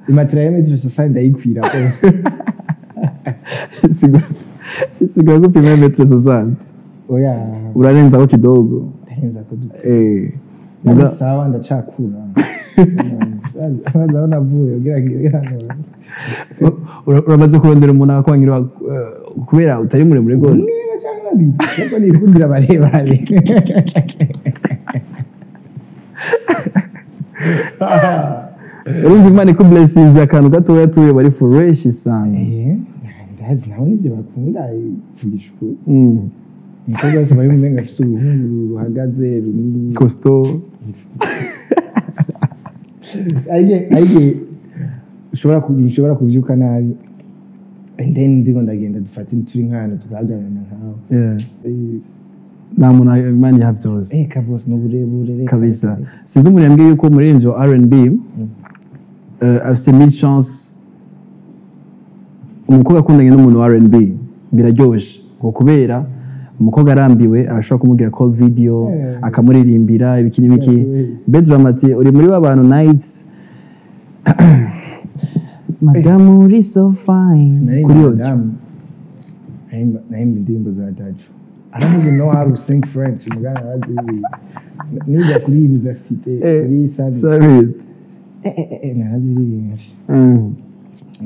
imatera ya metero 60 ndayikwira. Sigura gupima metero 60? Oya. Urarenzaho kidogo. Ndarenza ko duke. Sawa, ndacakura, baza aho navuye ugira ngo hano. Uramaze kurondera umuntu akakwangira kubera utari muremure rwose? Niba cyangwa babiri, ariko nikundira barebare. Urumva Imana ikublessinze akantu gatoya tuye bari fresh sana. Ndazi nawe nibyo bakunda, vugisha ukuri. Umukobwa wese bari mumenga afite uruhungu ruhagaze runini. Costaud. Ariko ushobora kubyuka nabi and then ndiko ndagenda, dufate turi nk'ahantu tugahagararana nkawe. Nta muntu Imana iha byose. Kabose n'uburebure reka. Kabisa. Sinzi umuntu yambwiye yuko umuririmbyi wa R&B afite mille chance. Umukobwa akundanye n'umuntu wa R&B biraryoshe, ngo kubera umukobwa arambiwe arashobora kumubwira call video, akamuririmbira ibiki n'ibiki. Bedroom ati uri muri ba bantu nights, "Madamu, uri so fine" Sinaririmba kuri audio. Madamu. Nahimba indirimbo za Dadju. I don't even know how to sing French. Mugana narazizi. Niga kuri université, kuri Sabi. Sabit. Naraziririmbye.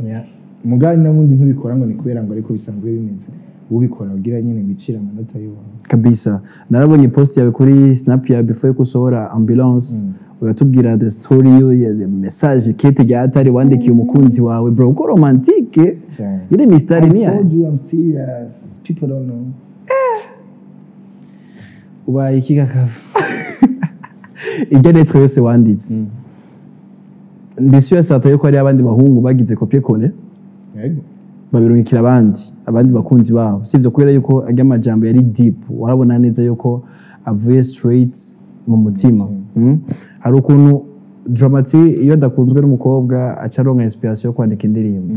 Yeah. Mugani n'ubundi ntubikora ngo ni kubera ngo ariko bisanzwe bimeze. Ubikora ugira nyine wicira amanota y'uwawe. Kabisa. Narabonye post yawe kuri snap yawe before yuko usohora Ambulance, uratubwira the story ya the message kete rya atari wandikiye umukunzi wawe. Bro, uko romantique. Cyane. Ile mistari I ni told you I'm serious. People don't know. Ubaye iki kakava? Irya lettre yose wanditse, ndetse yasata yuko hari abandi bahungu bagize copier coller, Yego. babirungikira abandi bakunzi babo, sivyo? Kubera yuko arya majambo yari deep, warabona neza yuko avuye straight mu mutima. Hari ukuntu Drama-T iyo adakunzwe n'umukobwa aca aronka inspiration yo kwandika indirimbo.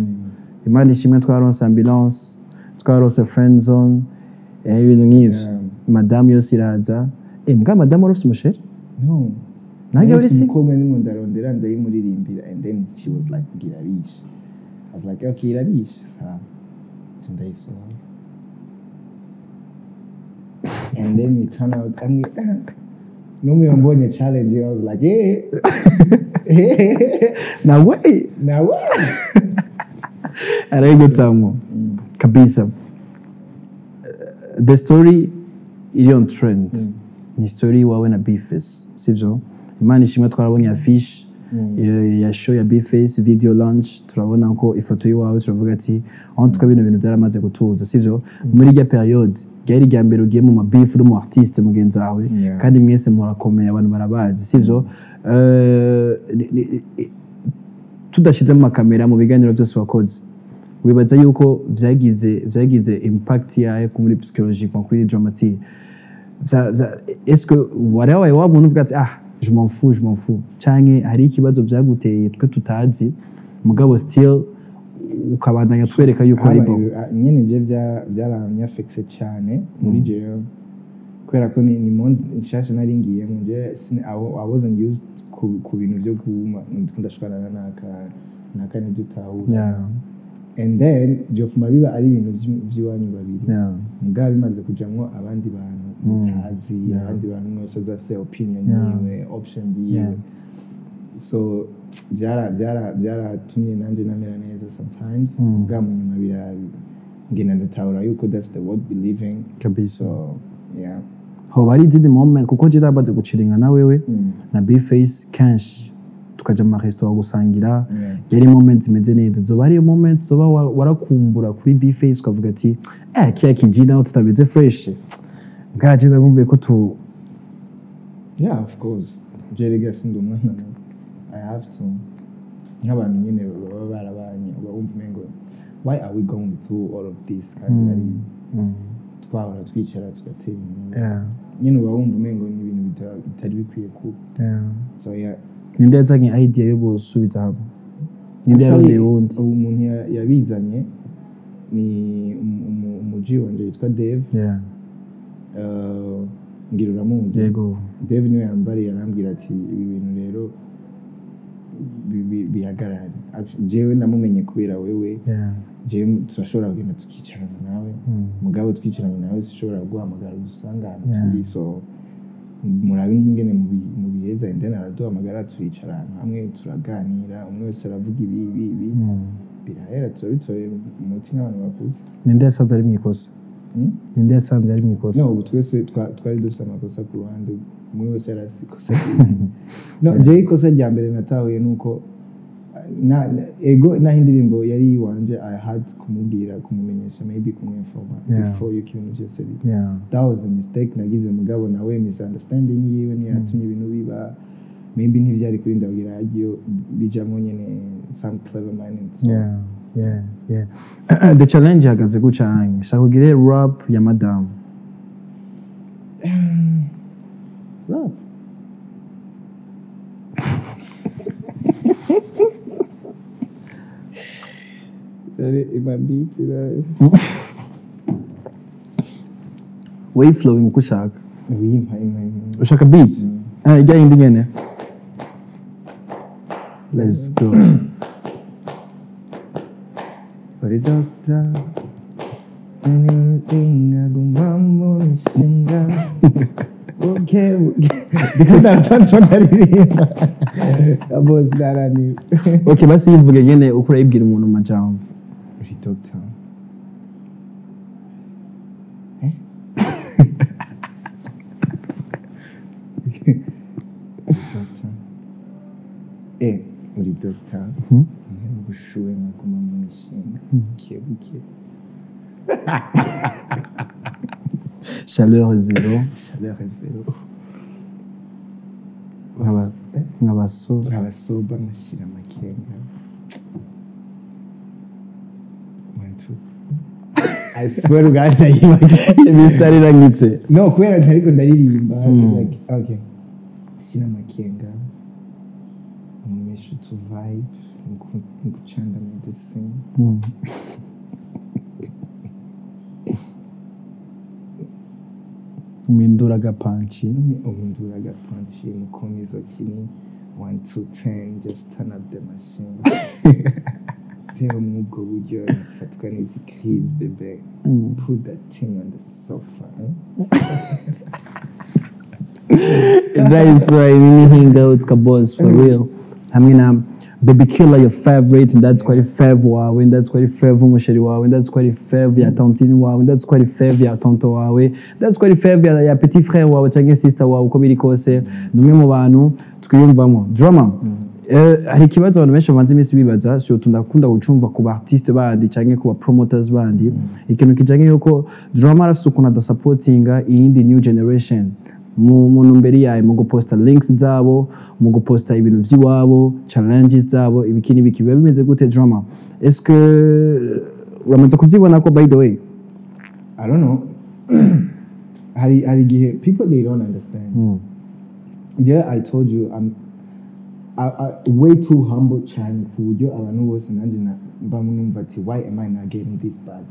Imana ishimwe, twaronse Ambulance, twaronse Friend Zone, ibintu nk'ivyo. Madamu yose iraza. Mbwa madamu wari ufise umuchéri? No. Nanjye uri si Umukobwa ndimo ndarondera, ndayimuririmbira and then she was like, "Irabishe." I was like, "Okay, irabishe." Sawa. So ndayisohora. And then it turned out, I mean, n'umwe mbonye challenge, I was like, "Yeah. Nawe Nawe." Arayigutamwo kabisa. The story iri on trend ni story wawe na Bface, sivyo? Imana ishimwe, twarabonye affiche ya show ya Bface video launch, turabona ko ifoto y'iwawe, turavuga ati aho tuka bino bintu byaramaze gutuza, sivyo? Muri rya periode ryari irya mbere ugiye mu mabeef uri mu artiste mugenzi wawe, kandi mwese murakomeye, abantu barabazi, sivyo? Tudashyizemo amakamera, mu biganiro byose wakoze Wibaza yuko vyagize impact yayo muri psychologiquement kuri Drama T? Est-ce que warabaye wa muntu uvuga ati: "Ah, je m'en fous, je m'en fous," canke hari ikibazo vyaguteye twe tutazi, mugabo still ukabandanya twereka yuko ari bon? Nyene je byaranyafekise cyane muri jewe, kubera ko ni monde nshasha nari ngiyemo. Je I wasn't used ku bintu byo kuma ndiko ndashwana naka naka ntidutahura. And then byofuma biba ari ibintu vy'iwanyu babiri, mugabo bimaze kujamwo abandi bantu mutazi, abandi bantu umwe wese aza afise opinion yiwe, option yiwe. So byaratumye nanjye namera neza sometimes. Mugabo mu nyuma ngenda ndatahura yuko that's the world we living. So yeah. Hoba hari izindi moment, kuko je ndamaze guciringa na wewe na B-Face kenshi, tukaja mu maresitora gusangira, yari moments zimeze neza. Zoba ariyo moments zoba warakumbura kuri B-Face, ukavuga ati: "Eh, kiya kiji naho tutameze fresh bwaje, ndagumbuye ko tu Yeah, of course. Je rega sindi umwana muto. I have to, nk'abantu nyine baba barabanye, uba wumva umengo why are we going through all of this, kandi ari twahora twicara tugatera inkuru. Nyine uba wumva umengo ni ibintu bitari bikwiye kuba. So yeah. Ninde yazanye idea yo gusubiza hamwe? Ninde yarondeye uwundi? Ubu umuntu yabizanye ni umuji wanje witwa Dave. Ngira uramuzi. Yego. Dave niwe yambariye, arambwira ati: "Ibi bintu rero bihagarare." Jewe namumenye kubera wewe. Jewe turashobora kugenda tukicarana nawe, mugabo twicaranye nawe sishobora guhamagara udusanga ahantu turi, so murabe ingene mubiheza. And then araduhamagara, turicara ahantu hamwe, turaganira, umwe wese aravuga ibi ibi ibi, birahera, turabitoye umuti nk'abantu bakuze. Ninde yasanze ari mu ikosa? Hmm? Ninde yasanze ari mu ikosa? No, ubu twese twari dufite amakosa ku ruhande, umwe wese yari afite ikosa ryiwe. No, jewe ikosa rya mbere natahuye ni uko ego, naho indirimbo yari iwanje, I had kumubwira, kumumenyesha, maybe kumwinforma before yuko ibintu byose biba. That was a mistake nagize. Mugabo nawe misunderstanding yiwe niyo yatumye ibintu biba. Maybe ntivyari kuri ndagira yagiyo bijamwo nyene some clever mind and so. Yeah. The challenge ihagaze guca hanye. Shaka ugire rap ya madamu. Rap. Dore imabiti. Way flowing uko ushaka. Wimpa impa impa. Ushaka beat? Eh, ijya yindi nyene. Let's go. Uri doctor, anything agumamo ishinga. Okay. Ndiko ndapfa ndaririmba. Boss naraniwe. Okay, basi yivuge nyene uko urayibwira umuntu mu majambo. Uri doctor. Eh? Uri doctor. Eh, uri doctor. Ubushuhe nkaguma mu mishinga. Buke buke. Chaleur zéro. Chaleur zéro. Nkabaso. Abasoba ngashyira amakenga. One, two. I swear to God, ndayibagiwe. Imisitari irangitse. No, kubera ntariko ndaririmba. Like, okay. Shyira amakenga. Umeshe utu vibe. Ngucanga medicine. Umindura agapanci. Uhindura agapanci mukomizo kini. 1, 2, 10, just turn up the machine. Rero muri ubwo buryo fatwa n'izi crise, bébé. Put that thing on the sofa. Eh? Nice one, ni hangout ka boss for real. Hamwe na Baby Killer, your favorite, and that's quite fav wawe, and that's quite fav umusheri wawe, and that's quite fav ya tantine wawe, and that's quite fav ya tonto wawe, that's quite fav ya petit frère wawe cyangwa sister wawe, uko biri kose ni umwe mu bantu twiyumvamo. Drama, hari ikibazo abantu benshi bamaze iminsi bibaza, surtout ndakunda gucumva ku ba artiste bandi cyangwa ku ba promoters bandi, ikintu kijanye yuko Drama arafise ukuntu adasapotinga iyindi new generation. Mu ntumbero yayo, mu guposta links zabo, mu guposta ibintu vy'iwabo, challenges zabo, ibiki n'ibiki, biba bimeze gute, Drama? Est-ce que uramaze kuvyibona ko, by the way? I don't know, hari igihe people, they don't understand. Yeah, I told you I'm I way too humble cyane, ku buryo abantu bose nanjye mba numva ati, "Why am I not getting this back?"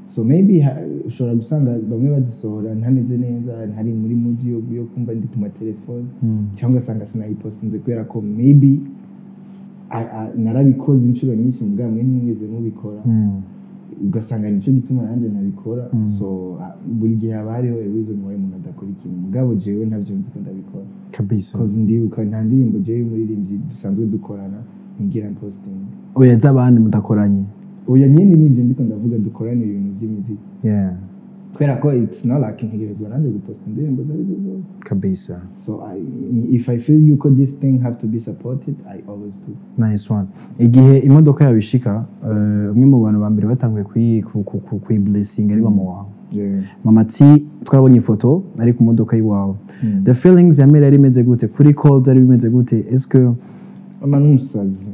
So maybe ushobora gusanga bamwe bazisohora ntameze neza, ntari muri mood yo kumva ndi ku matelefone, cyangwa ugasanga sinayipostinze kubera ko maybe narabikoze inshuro nyinshi, mugabo mwe ntimwigeze mubikora, ugasanga nicyo gituma nanjye nabikora. So buri gihe haba hariho a reason why umuntu adakora ikintu, mugabo jewe ntavyo nzi ko ndabikora. Kabisa. Cause ndibuka nta ndirimbo jewe y'umuririmbyi dusanzwe dukorana ntigira posting. Oya, z'abandi mudakoranye. Oya nyine, nivyo ndiko ndavuga, dukorana ibintu by'imiziki, kubera ko it's not like ntegerezwa nanjye guposta indirimbo izo arizo zose. So if I feel yuko this thing have to be supported, I always do. Nice one. Igihe imodoka yawe ishika, umwe mu bantu ba mbere batanguye kuyi blessing ari mama wawe. Mama ati twarabonye ifoto ari ku modoka y'iwawe. The feelings ya mbere yari imeze gute? Kuri call byari bimeze gute? Est-ce que Mama n'umusazi,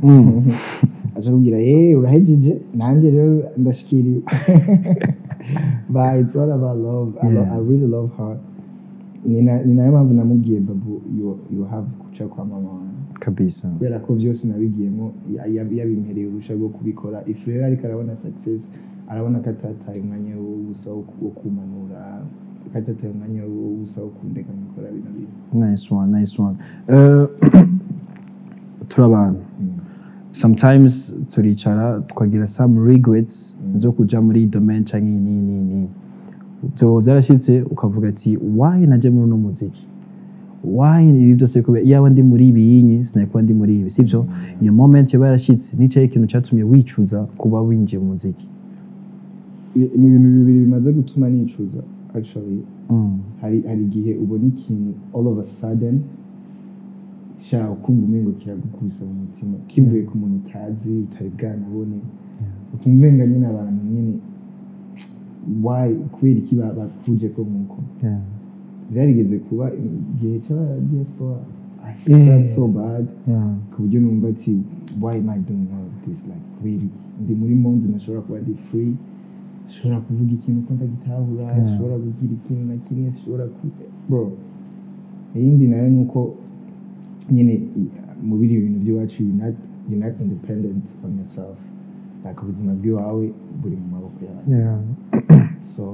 aje kubwira, "Eh, urahejeje, nanjye rero ndashikiriwe." But it's all about love. I really love her. Ni nayo mpamvu namubwiye, "Babu, you have kuca kwa mama wawe." Kubera ko byose nabigiyemo yabimpereye uruhushya rwo kubikora. If rero ariko arabona success, arabona ko atataye umwanya w'ubusa wo kumanura, ko atataye umwanya w'ubusa wo kundeka nkakora bino bintu. Nice one, nice one. Turi abantu, sometimes turicara tukagira some regrets zo kuja muri domaine canke iyi n'iyi n'iyi n'iyi. Ivyo byarashitse ukavuga ati, "Why naje muri uno muziki? Why ibi byose? Kubera iyaba ndi muri ibi yinyi, sinari ndi muri ibi," sivyo? Iyo moment yoba yarashitse, nicaye ikintu catumye wicuza kuba winjiye mu muziki? Ni ibintu bibiri bimaze gutuma nicuza, actually. Hari igihe ubona ikintu all of a sudden, sha, ukumva umengo kiragukubisa mu mutima, kivuye ku muntu utazi, utari bwanabone, ukumva umenga nyine abantu nyine, why, kubera iki bakuje ko nkuko byarigeze kuba igihe cy'aba diaspora. I felt so bad ku buryo numva ati, "Why am I doing all of this? Like, kubera iki ndi muri monde ntashobora kuba ndi free, nshobora kuvuga ikintu uko ndagitahura, nshobora kugira ikintu na kimwe, nshobora ku bro?" Iyindi nayo ni uko nyine mu biri bintu by'iwacu, you're not independent on yourself. Like, ubuzima bw'iwawe buri mu maboko yawe. So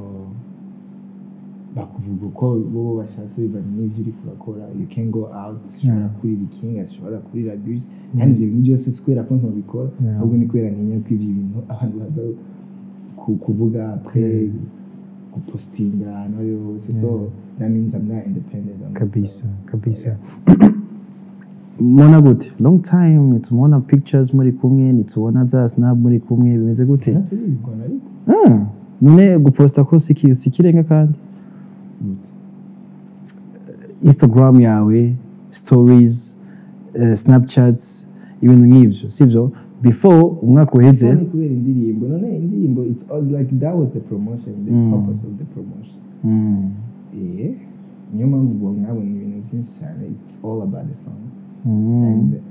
bakuvuga uko bo bashatse bivanye n'ivyo uriko urakora. You can go out, ushobora kurira ikinga, ushobora kurira bus, kandi ivyo bintu byose si kubera ko ntobikora, ahubwo ni kubera ntinya ko ivyo bintu abantu baza kuvuga après, gupostinga ahantu aho ariho hose. So that means I'm not independent on myself. Kabisa. Mubona gute? Long time nitubona pictures muri kumwe, nitubona za snap muri kumwe, bimeze gute? Turigwana ariko. Ah, none guposta ko si ikirenga kandi? Gute? Instagram yawe, stories, Snapchats, ibintu nk'ivyo, sivyo? Before umwaka uheze. Ni kubera indirimbo. None indirimbo, it's all like, that was the promotion, the purpose of the promotion. Eh, niyo mpamvu ubwo mwabona ibintu byinshi cyane. It's all about the song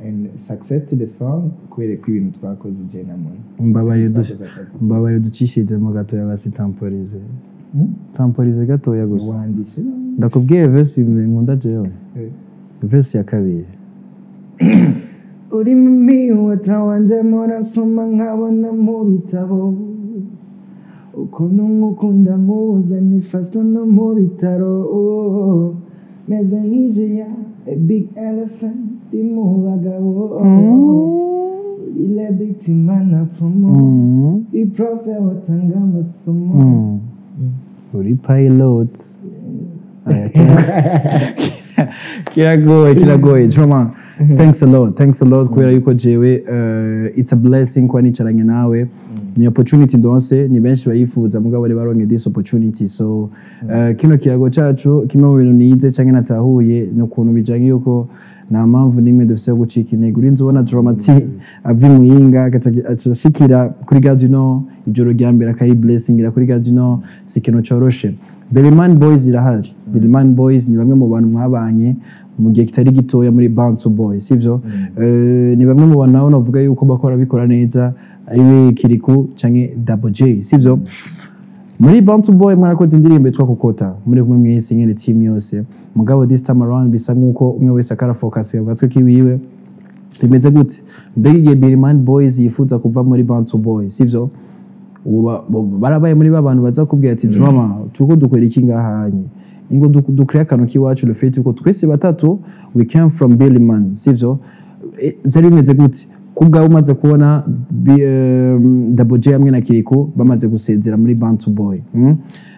and success to the song, kubera ko ibintu twakoze je na Mona Mbabaye twakoze akazi. Mbabaye ducishirizemo gatoya basi, temporize. Hmm? Temporize gatoya gusa. Wandishe. Ndakubwiye verse nkunda jewe. Eh. Verse ya kabiri. Uri mimi wanje, murasoma nkabona mu bitabo ukuntu nkukunda, nkubuze nifaswa no mu bitaro, meze nk'ijiya, a big elephant ndi mu bagabo, uri bitimana promo, i profe watanga amasomo. Uri pilot. Aya, kiragoye, kiragoye. Drama, thanks a lot, thanks a lot, kubera yuko jewe it's a blessing kuba nicaranye nawe. Ni opportunity ndonse, ni benshi bayifuza mugabo bari baronke this opportunity. So kino kirago cacu, kimwe mu bintu nize canke natahuye ni ukuntu bijanye yuko nta mpamvu n'imwe dufise yo gucika intege. Urinze ubona Drama T ava i Muyinga, agaca ashikira kuri Gare du Nord ijoro rya mbere, akayiblessingira kuri Gare du Nord, si ikintu coroshe. Beliman Boys irahari. Beliman Boys ni bamwe mu bantu mwabanye mu gihe kitari gitoya muri Bantu Boys, sivyo? Ni bamwe mu bantu nabo navuga yuko bakora bikora neza, ariwe Kiriku canke Double J, sivyo? Muri Bantu Boy mwarakoze indirimbo yitwa Kokota muri kumwe mwese nyene, team yose. Mugabo this time around bisa nkuko umwe wese akara focus ku gatwe kiwiwe. Bimeze gute? Mbega igihe Beliman Boys yifuza kuva muri Bantu Boy, sivyo, barabaye muri ba bantu baza kubwira ati: "Drama, tuko dukora iki ngahanye, ingo dukore akantu k'iwacu, le fait yuko twese batatu we came from Beliman," sivyo? Byari bimeze gute kubwawe umaze kubona Double J hamwe na Kiriko bamaze gusezera muri Bantu Boy,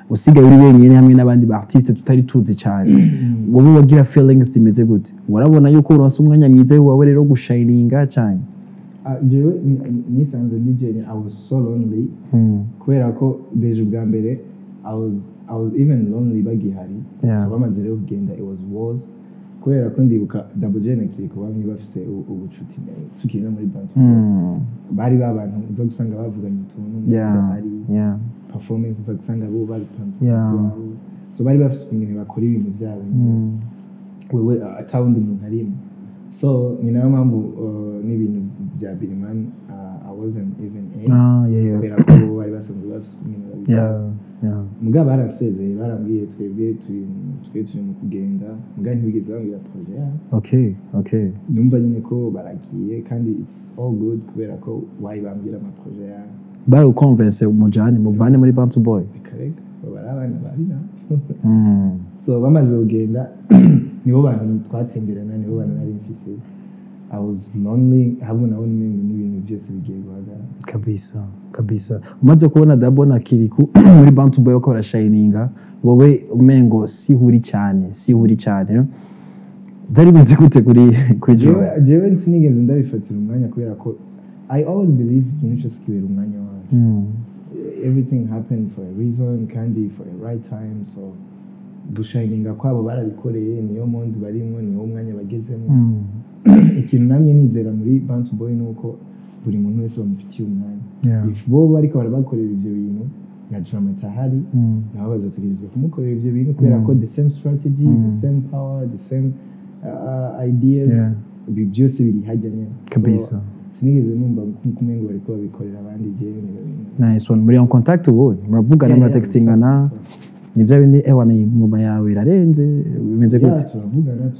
Usigaye uri wenyine hamwe n'abandi ba artiste tutari tuzi cyane, wowe wagira feelings zimeze gute? Warabona yuko uronse umwanya mwiza wawe rero gushininga cyane? Ah, jewe nisanze DJ, I was so lonely kubera ko déjà ubwa mbere I was even lonely bagihari. So bamaze rero kugenda, it was worse, kubera ko ndibuka Double J na Kiriko bamwe bafise ubucuti tukiri no muri Bantu. Bari babantu uza gusanga bavuganye utuntu hari performance, uza gusanga bo babipanze iwabo. So bari bafise ukuntu bakora ibintu byabo wewe atawundi muntu arimo. So ni nayo mpamvu n'ibintu bya Biriman I wasn't even in, kubera ko bo bari basanzwe bafise ukuntu babikora. Mugabo baransezeye, barambwiye: "Twebwe turi mu kugenda." Mugabo ntibigeze bambwira projet yabo. Numva nyine ko baragiye, kandi it's all good, kubera ko wayibambwira amaprojet yabo? Bari mujane muvane muri Bantu Boy? Reka reka, baba ari abana babi na so bamaze kugenda, nibo bantu twatemberana, nibo bantu nari mfise. I was lonely, ahubwo nabona umengo n'ibintu byose bigiye guhagarara. Kabisa kabisa. Umaze kubona Dabo na Kiriku muri Bantu Boy ko barashininga, wowe umengo sihuri cyane, sihuri cyane, byari bimeze gute kuri Joe? Jewe sinigeze ndabifatira umwanya, kubera ko I always believe ikintu cyose kibera umwanya wacu. Everything happened for a reason kandi for a right time. So gushininga kwabo barabikoreye, niyo monde barimwo, niwo mwanya bagezemo. Ikintu namye nizera muri Bantu Boy ni uko buri muntu wese bamufitiye umwanya. If bo bariko barabakorera ivyo bintu na Drama ahari, nabo bazotegerezwa kumukorera ivyo bintu, kubera ko the same strategy, the same power, the same ideas, ibi byose biri hajya nyene. So, sinigeze numva kumengo bariko babikorera abandi, jewe ni bintu. Nice one. Muri en contact ubu, muravugana? Muratextingana? Ni bya bindi, ewa, ni ingoma yawe irarenze, bimeze gute? Turavugana,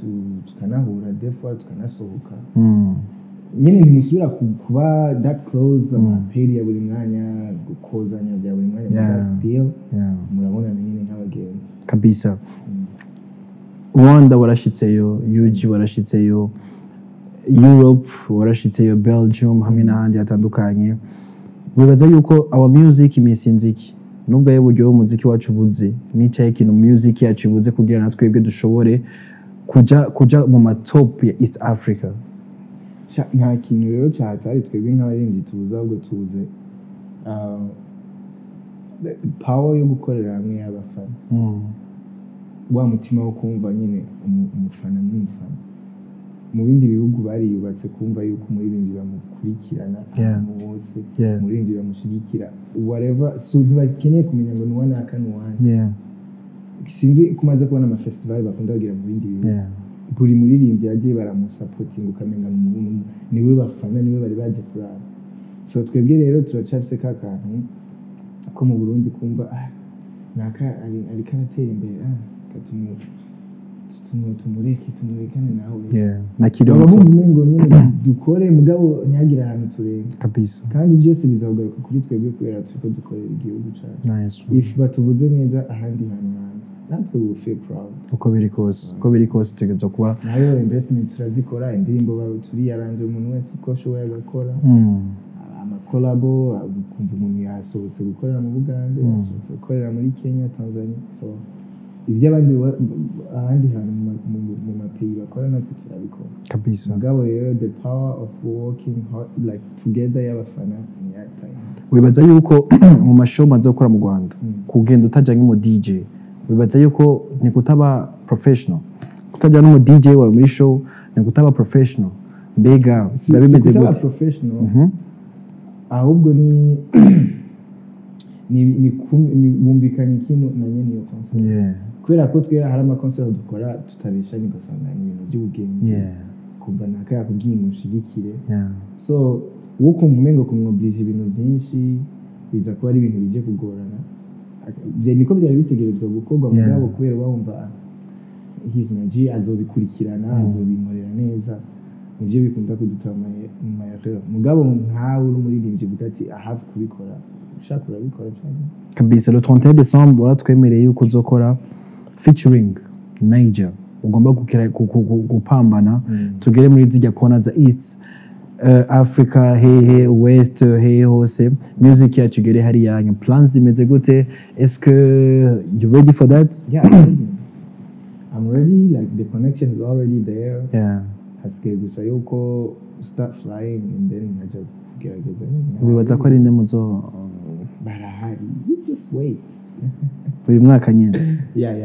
tukanahura des fois, tukanasohoka. Nyine ntimusubira kuba that close, amaperi ya buri mwanya, gukozanya bya buri mwanya, but still murabonana nyine nk'abagenzi. Kabisa. Rwanda warashitseyo, UG warashitseyo, Europe warashitseyo, Belgium hamwe n'ahandi hatandukanye. Wibaza yuko our music imisinzi iki, nubwo ari uburyo umuziki wacu ubuze, n'icyahe ikintu music yacu ibuze kugira na twebwe dushobore kuja mu ma top ya East Africa? Sha, nta kintu rero cyahatari twebwe nk'abaririmbyi tubuze, ahubwo tubuze power yo gukorera hamwe y'abafana, wa mutima wo kumva nyine umufana n'umufana. Mu bindi bihugu bariyubatse kumva yuko umuririmbyi bamukurikirana ahantu hose, umuririmbyi bamushyigikira whatever. So ntibakeneye kumenya ngo ni uwa naka, ni uwande. Sinzi ko umaze kubona amafestival bakunda kugira mu bindi bihugu, buri muririmbyi yagiye baramusapotinga, ukamenga ni umuntu niwe bafana, niwe bari baje kuraba. So twebwe rero turacafise ka kantu ko mu Burundi kumva naka ariko aratera imbere, tumureke, tumurekane nawe. Na Baba kironto. bumva umengo nyine dukore, mugabo ntihagire ahantu turenga. Kandi byose bizaguruka kuri twebwe, kubera turiko dukorera igihugu cacu. Nice one. If batuvuze neza ahandi hantu hanze, natwe we will feel proud. Uko biri kose, uko biri kose tutegerezwa kuba Nayo investment turazikora, indirimbo turiyaranje, umuntu wese uko ashoboye agakora amakolabo, ukumva umuntu yasohotse gukorera mu Bugande, yasohotse gukorera muri Kenya, Tanzania. So ibyo abandi ahandi hantu mu mapeyi bakora, natwe turabikora. Mugabo rero the power of working hard, like together y'abafana ni yataye. Wibaza yuko mu mashow maze gukora mu Rwanda, kugenda utajya nk'umu DJ, wibaza yuko ni kutaba professional? Kutajya n'umu DJ wawe muri show ni kutaba professional? Mbega biba Si bimeze kutaba gute? professional, ahubwo ni Ni bumvikanye ikintu na nyene iyo concert, kubera ko twe hari ama concert dukora tutabeshanye, ugasanga ni ibintu by'ubugenge, kuva naka yakubwiye ngo ushigikire. So wowe ukumva umengo kumwoblija ibintu byinshi biza kuba ari ibintu bije kugorana. Niko byari bitegerezwa gukorwa, mugabo kubera bumva, ah, he's my G, azobikurikirana, azobinkorera neza, nivyo bikunda kudutaba mu ma erreur. Mugabo nkawe uri umuririmbyi, uvuga ati "I have kubikora", ushaka urabikora cyane. Kabisa, le 31 décembre waratwemereye yuko uzokora featuring Niger, ugomba gupambana tugere muri zijya kona za East Africa, hehe, West, hehe hose, music yacu igere hariya. Plans zimeze gute? Est-ce que you ready for that? Yeah, I'm ready. I'm ready, like the connection is already there. Hasigaye gusa yuko start flying and then nkajya kugerageza nyine. Wibaza ko ari nde muzo? Barahari, you just wait. Uyu mwaka nyine? Yeah.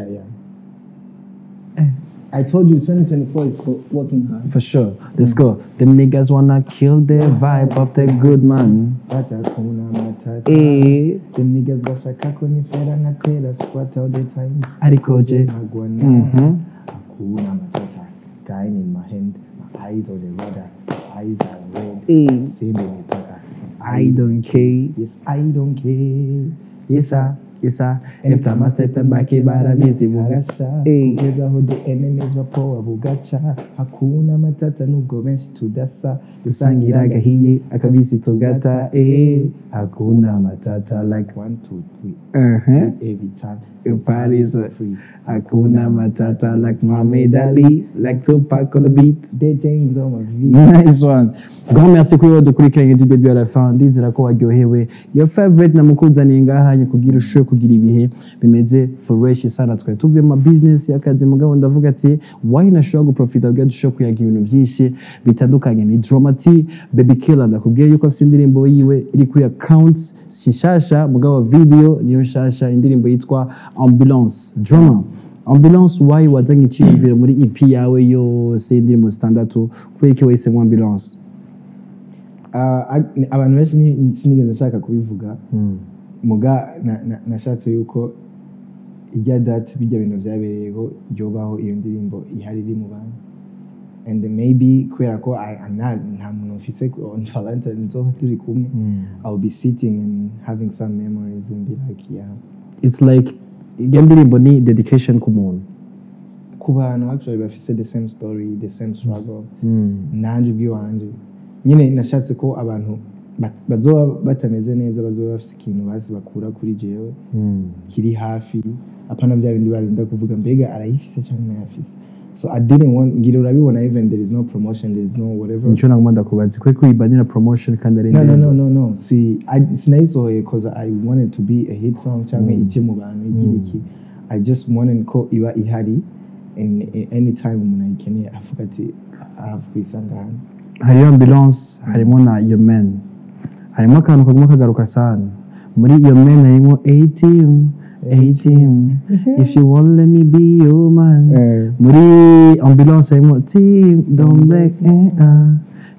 I told you 2024 is for working hard. For sure, let's go. Them niggas wanna kill the vibe of the good man. Batakuna matata. Eh. Them niggas bashaka ko nifera nkatera squat all the time. Ariko je Ntagwana. Hakuna matata. Gun in my hand, my eyes on the rudder, eyes are red. Eh. Simba mipaka. I don't care. Yes, I don't care. Yes sir, yes sir. If time I step back, barabizi buga. Harasha. Eh. Kugeza aho the enemies bapowa bugaca. Hakuna matata nubwo benshi tudasa. Dusangira agahiye akabisi tugata, eh, hakuna matata like One, two, three. Every time. Paris. Free. Hakuna matata like Muhammad Ali, like Tupac on the beat. The chains on my V. Nice one. Grand merci kuri wowe dukurikiranye du début à la fin. Ndizera ko waryohewe. Your favorite namukuzaniye ngaha kugira ushobore kugira ibihe bimeze fresh sana. Twari tuvuye mu business y'akazi, mugabo ndavuga ati why nashobora guprofita kugira dushobore kuyaga ibintu byinshi bitandukanye. Ni Drama T Baby Killer. Ndakubwiye yuko afite indirimbo yiwe iri kuri accounts shishasha, mugabo video niyo nshasha, indirimbo yitwa Ambulance. Drama, Ambulance, why wazanye icyiyumviro muri EP yawe yose indirimbo zitandatu, kubera iki wahisemo Ambulance? Abantu benshi sinigeze nshaka kubivuga, muga nashatse yuko ijya date bijya bintu byabereyeho yobaho iyo ndirimbo ihari iri mu bantu, and then maybe kubera ko I'm not, nta muntu mfise on Valentine nzoba turi kumwe, I'll be sitting and having some memories and be like, yeah. It's like iyo ndirimbo ni dedication ku muntu. Ku bantu actually bafise the same story, the same struggle nanje ubwiwanje nyine. Nashatse ko abantu bazoba batameze neza bazoba bafise ikintu basi bakura kuri jewe kiri hafi, apana bya bindi barinda kuvuga mbega arayifise cyangwa ntayafise. So I didn't want, ngira urabibona, even there is no promotion, there is no whatever. Nicyo nagomba ndakubaza, kwe kuyibanira promotion kandi ari No, no. indirimbo. No, see, sinayisohoye cause I wanted to be a hit song cyangwa ije mu bantu igira iki. I just wanted ko iba ihari and anytime umuntu ayikeneye avuga ati aravuga kuyisanga hano. Hariyo Ambulance, harimo na Your Man, harimo akantu kaguma kagaruka sana muri Your Man, harimo "A team, A team, if you want let me be your man". Eh. Muri Ambulance harimo "Team don't break", eh, ah.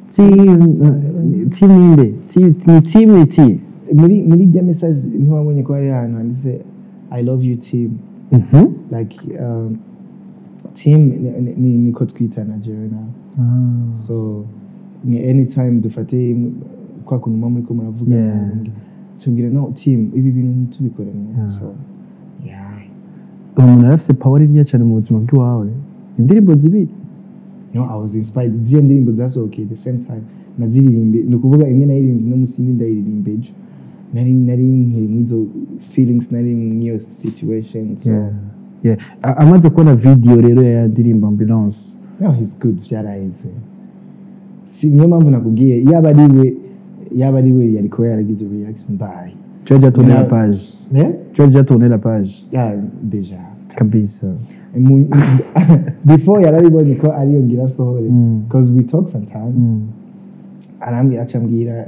Team, team ninde? Team ni team, ni team. Muri rya message ntiwabonye ko hari ahantu handitse "I love you team"? Like team niko twitana jewe nawe. So ni anytime dufate kwa kuntu muba muriko muravuga, tubwira no team ibi bintu ntitubikore. So yeah. Umuntu arafise power iriya cyane mu buzima bw'iwawe, indirimbo zibiri. No, I was inspired. Ziriya ndirimbo zasohokeye the same time naziririmbe, ni ukuvuga imwe naririmbye no musi, indi ndayiririmba ejo. Nari nkiri mw'izo feelings, nari mw'iyo situation, so Yeah. Amaze kubona video rero ya ndirimbo Ambulance? No, he's good, vyaraheze. Si niyo mpamvu nakubwiye, yaba ari we yari kuba yaragize reaction bye. Tu as déjà tourné la Yeah. page? Yeah? Tu as déjà tourné la page? Yeah, déjà. Kabisa. Before yarabibonye ko ariyo ngira nsohore, because we talk sometimes, arambwira, acambwira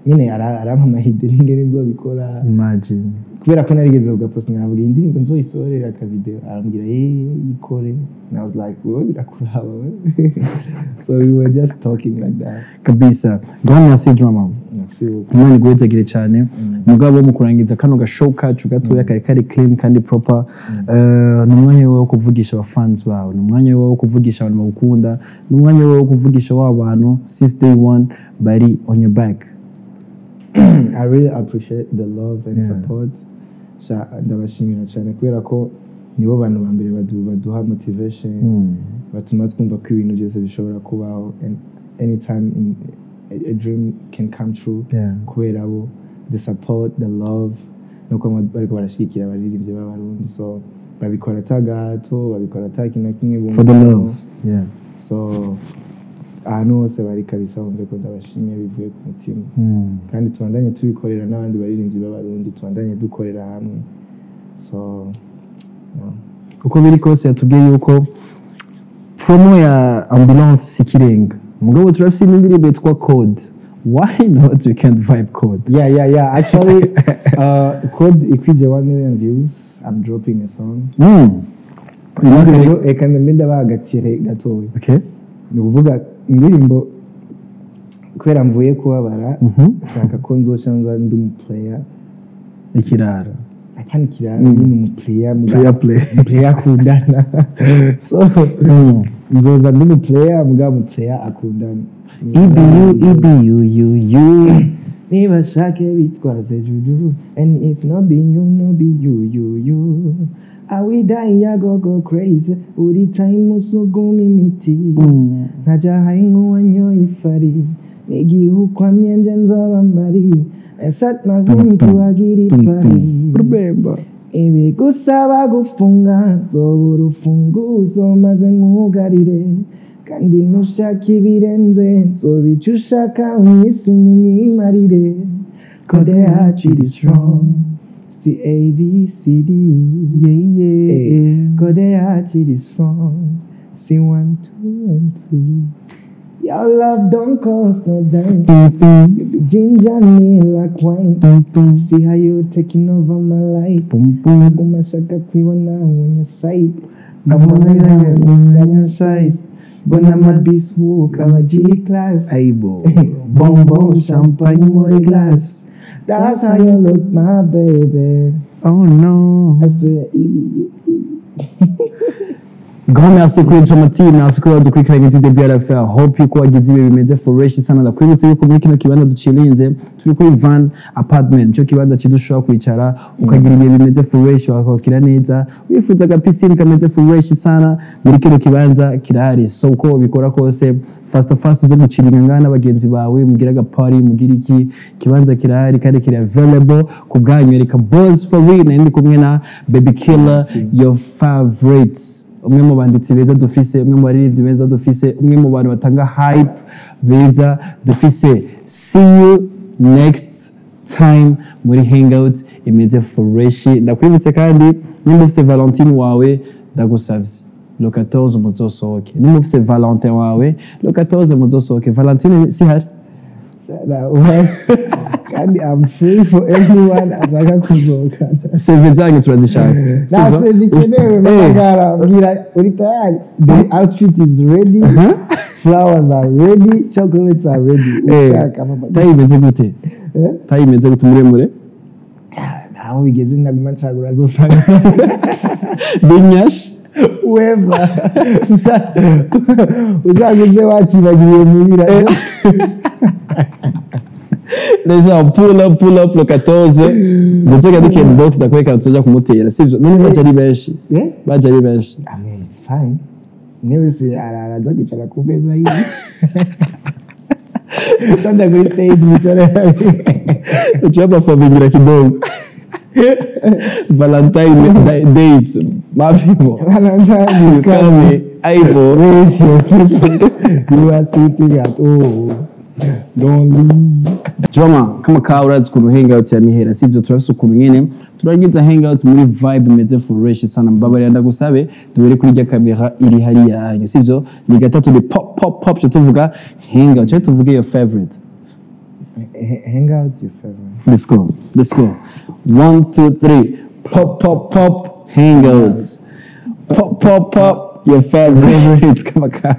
nyine, arampa ama idées n'ingene nzobikora. Imagine. Kubera ko narigeze kugapostinga nkavuga iyi ndirimbo nzoyisohorera akavideo, arambwira eh, yikore, and I was like, "Wewe birakuraba wewe." So we were just talking like that. Kabisa, grand merci, Drama. Merci beaucoup. Imana iguhezagire cyane. Mugabo mu kurangiza kano gashow kacu gatoya kari kari clean kandi proper, ni umwanya wo kuvugisha abafans bawe, ni umwanya wo kuvugisha abantu bagukunda, ni umwanya wo kuvugisha wa bantu since day one bari on your back. I really appreciate the love and support. Sha, ndabashimira cyane kubera ko nibo bantu ba mbere baduha motivation, batuma twumva ko ibintu byose bishobora kubaho, and anytime a dream can come true kubera bo, the support, the love, nuko bariko barashigikira abaririmbyi b'Abarundi. So babikora atagato, babikora ata kintu na kimwe For the bumva. love, yeah. So ahantu hose bari kabisa, bumve ko ndabashimiye bivuye ku mutima, kandi tubandanye tubikorera n'abandi baririmbyi b'Abarundi, tubandanye dukorera hamwe. So yeah. Uko biri kose, yatubwiye yuko promo ya Ambulance si ikirenga, mugabo turafise indi ndirimbo yitwa Code. Why not we can't vibe Code? Yeah. Actually, Code ikwije 1 million views, I'm dropping a song. Uyu mwaka Rero reka ndambe ndabagatire gatoya. Okay. Ni ukuvuga indirimbo, kubera mvuye kubabara, nshaka ko nzoca nza ndi umuplayer. Ikirara. Apana ikirara nyine, umuplayer. Player, play. Player akundana. So nzoza ndi umuplayer, muga umuplayer akundana. EBU EBU U U. Nibashake bitwaze juju, and if no be you, no be you, you, you, I will die, I go go crazy. Uri time usuguma imiti, nkaja high nk'uwanyoye ifari, n'igihe ukwamye nje nzoba mari. I set my room tuhagira ipari. Rubemba. Ibigusaba gufunga, nzoba urufunguzo maze nkugarire, kandi nushaka ibirenze nzoba icyo ushaka, unyisinye unyimarire. Code yacu iri strong, C A B C D. Yeah. Code yacu iri strong, C 1 2 and 3. Your love don't cost no dime. You be ginger me like wine. See how you taking over my life. Naguma shaka kwibona on your side. Ndabona nawe munganya size. Mbona amabisuka aba G class. Aibo. Bonbon champagne muri glass. That's how you look, my baby. Oh no. I swear, you. Grand merci kuri Drama-T, merci kuri wadukurikiranye du début à la fin. Hope yuko wagize ibihe bimeze fresh sana. Ndakwibutsa yuko muri kino kibanza ducirinze, turi kuri Van Apartment, cyo kibanza cyiza ushobora kwicara ukagira ibihe bimeze fresh, bakakira neza. Wifuza aga piscine kameze fresh sana, muri kino kibanza kirahari. So uko ubikora kose, fast fast uze guciringa ngana n'abagenzi bawe, mugira aga party, mugira iki, kibanza kirahari kandi kiri available ku bwanyu. Erika Boss for real, nari ndi kumwe na Baby Killer, your favorites, umwe mu banditsi beza dufise, umwe mu baririmbyi beza dufise, umwe mu bantu batanga hype beza dufise. See you next time muri hangout imeze fresh. Ndakwibutse kandi, nimba ufise Valentine wawe, ndagusavye le 14 muzosohoke. Nimba ufise Valentin wawe, le 14 muzosohoke. Valentine si hari. Kandi I'm free for everyone ashaka kuzohokana. CV zanyu turazishaka. Nta CV ikenewe. Magara mbwira uri tayari, the outfit is ready, flowers are ready, chocolates are ready. Ushaka Taille imeze gute? Eh? Taille imeze gute, muremure? Ntaho bigeze, ndaguma ncagura zosanga. Benyash. Weva ushaka uze wakibagiriye muhira. Déjà pull up, pull up le 14, ndetse dukiye inbox, ndakwereka tuza kumutera, sivyo? None baje ari benshi. Eh? Baje ari benshi. I mean, it's fine. Umwe wese araza kwicara ku meza yiwe, cyangwa kuri stage bicare. Tuba performingira kidogo Valentine date mapimo. Valentine is coming, aibo. Where's your people? You are sitting at home. Lonely. Drama kama kawa, urazi ukuntu hangout ya mihera, sivyo? Turafise ukuntu nyene turagiza hangout muri vibe imeze fresh sana. Mbabarira ndagusabe duhere kuri rya kamera iri hariya yanyu, sivyo? Ni gatatu, ni pop pop pop, cyo tuvuga hangout, cyo tuvuge your favorite. Hang out your favorite. Let's go, let's go. One, two, three. Pop, pop, pop, hangouts. Pop, pop, pop, your favorite. Kama kawa.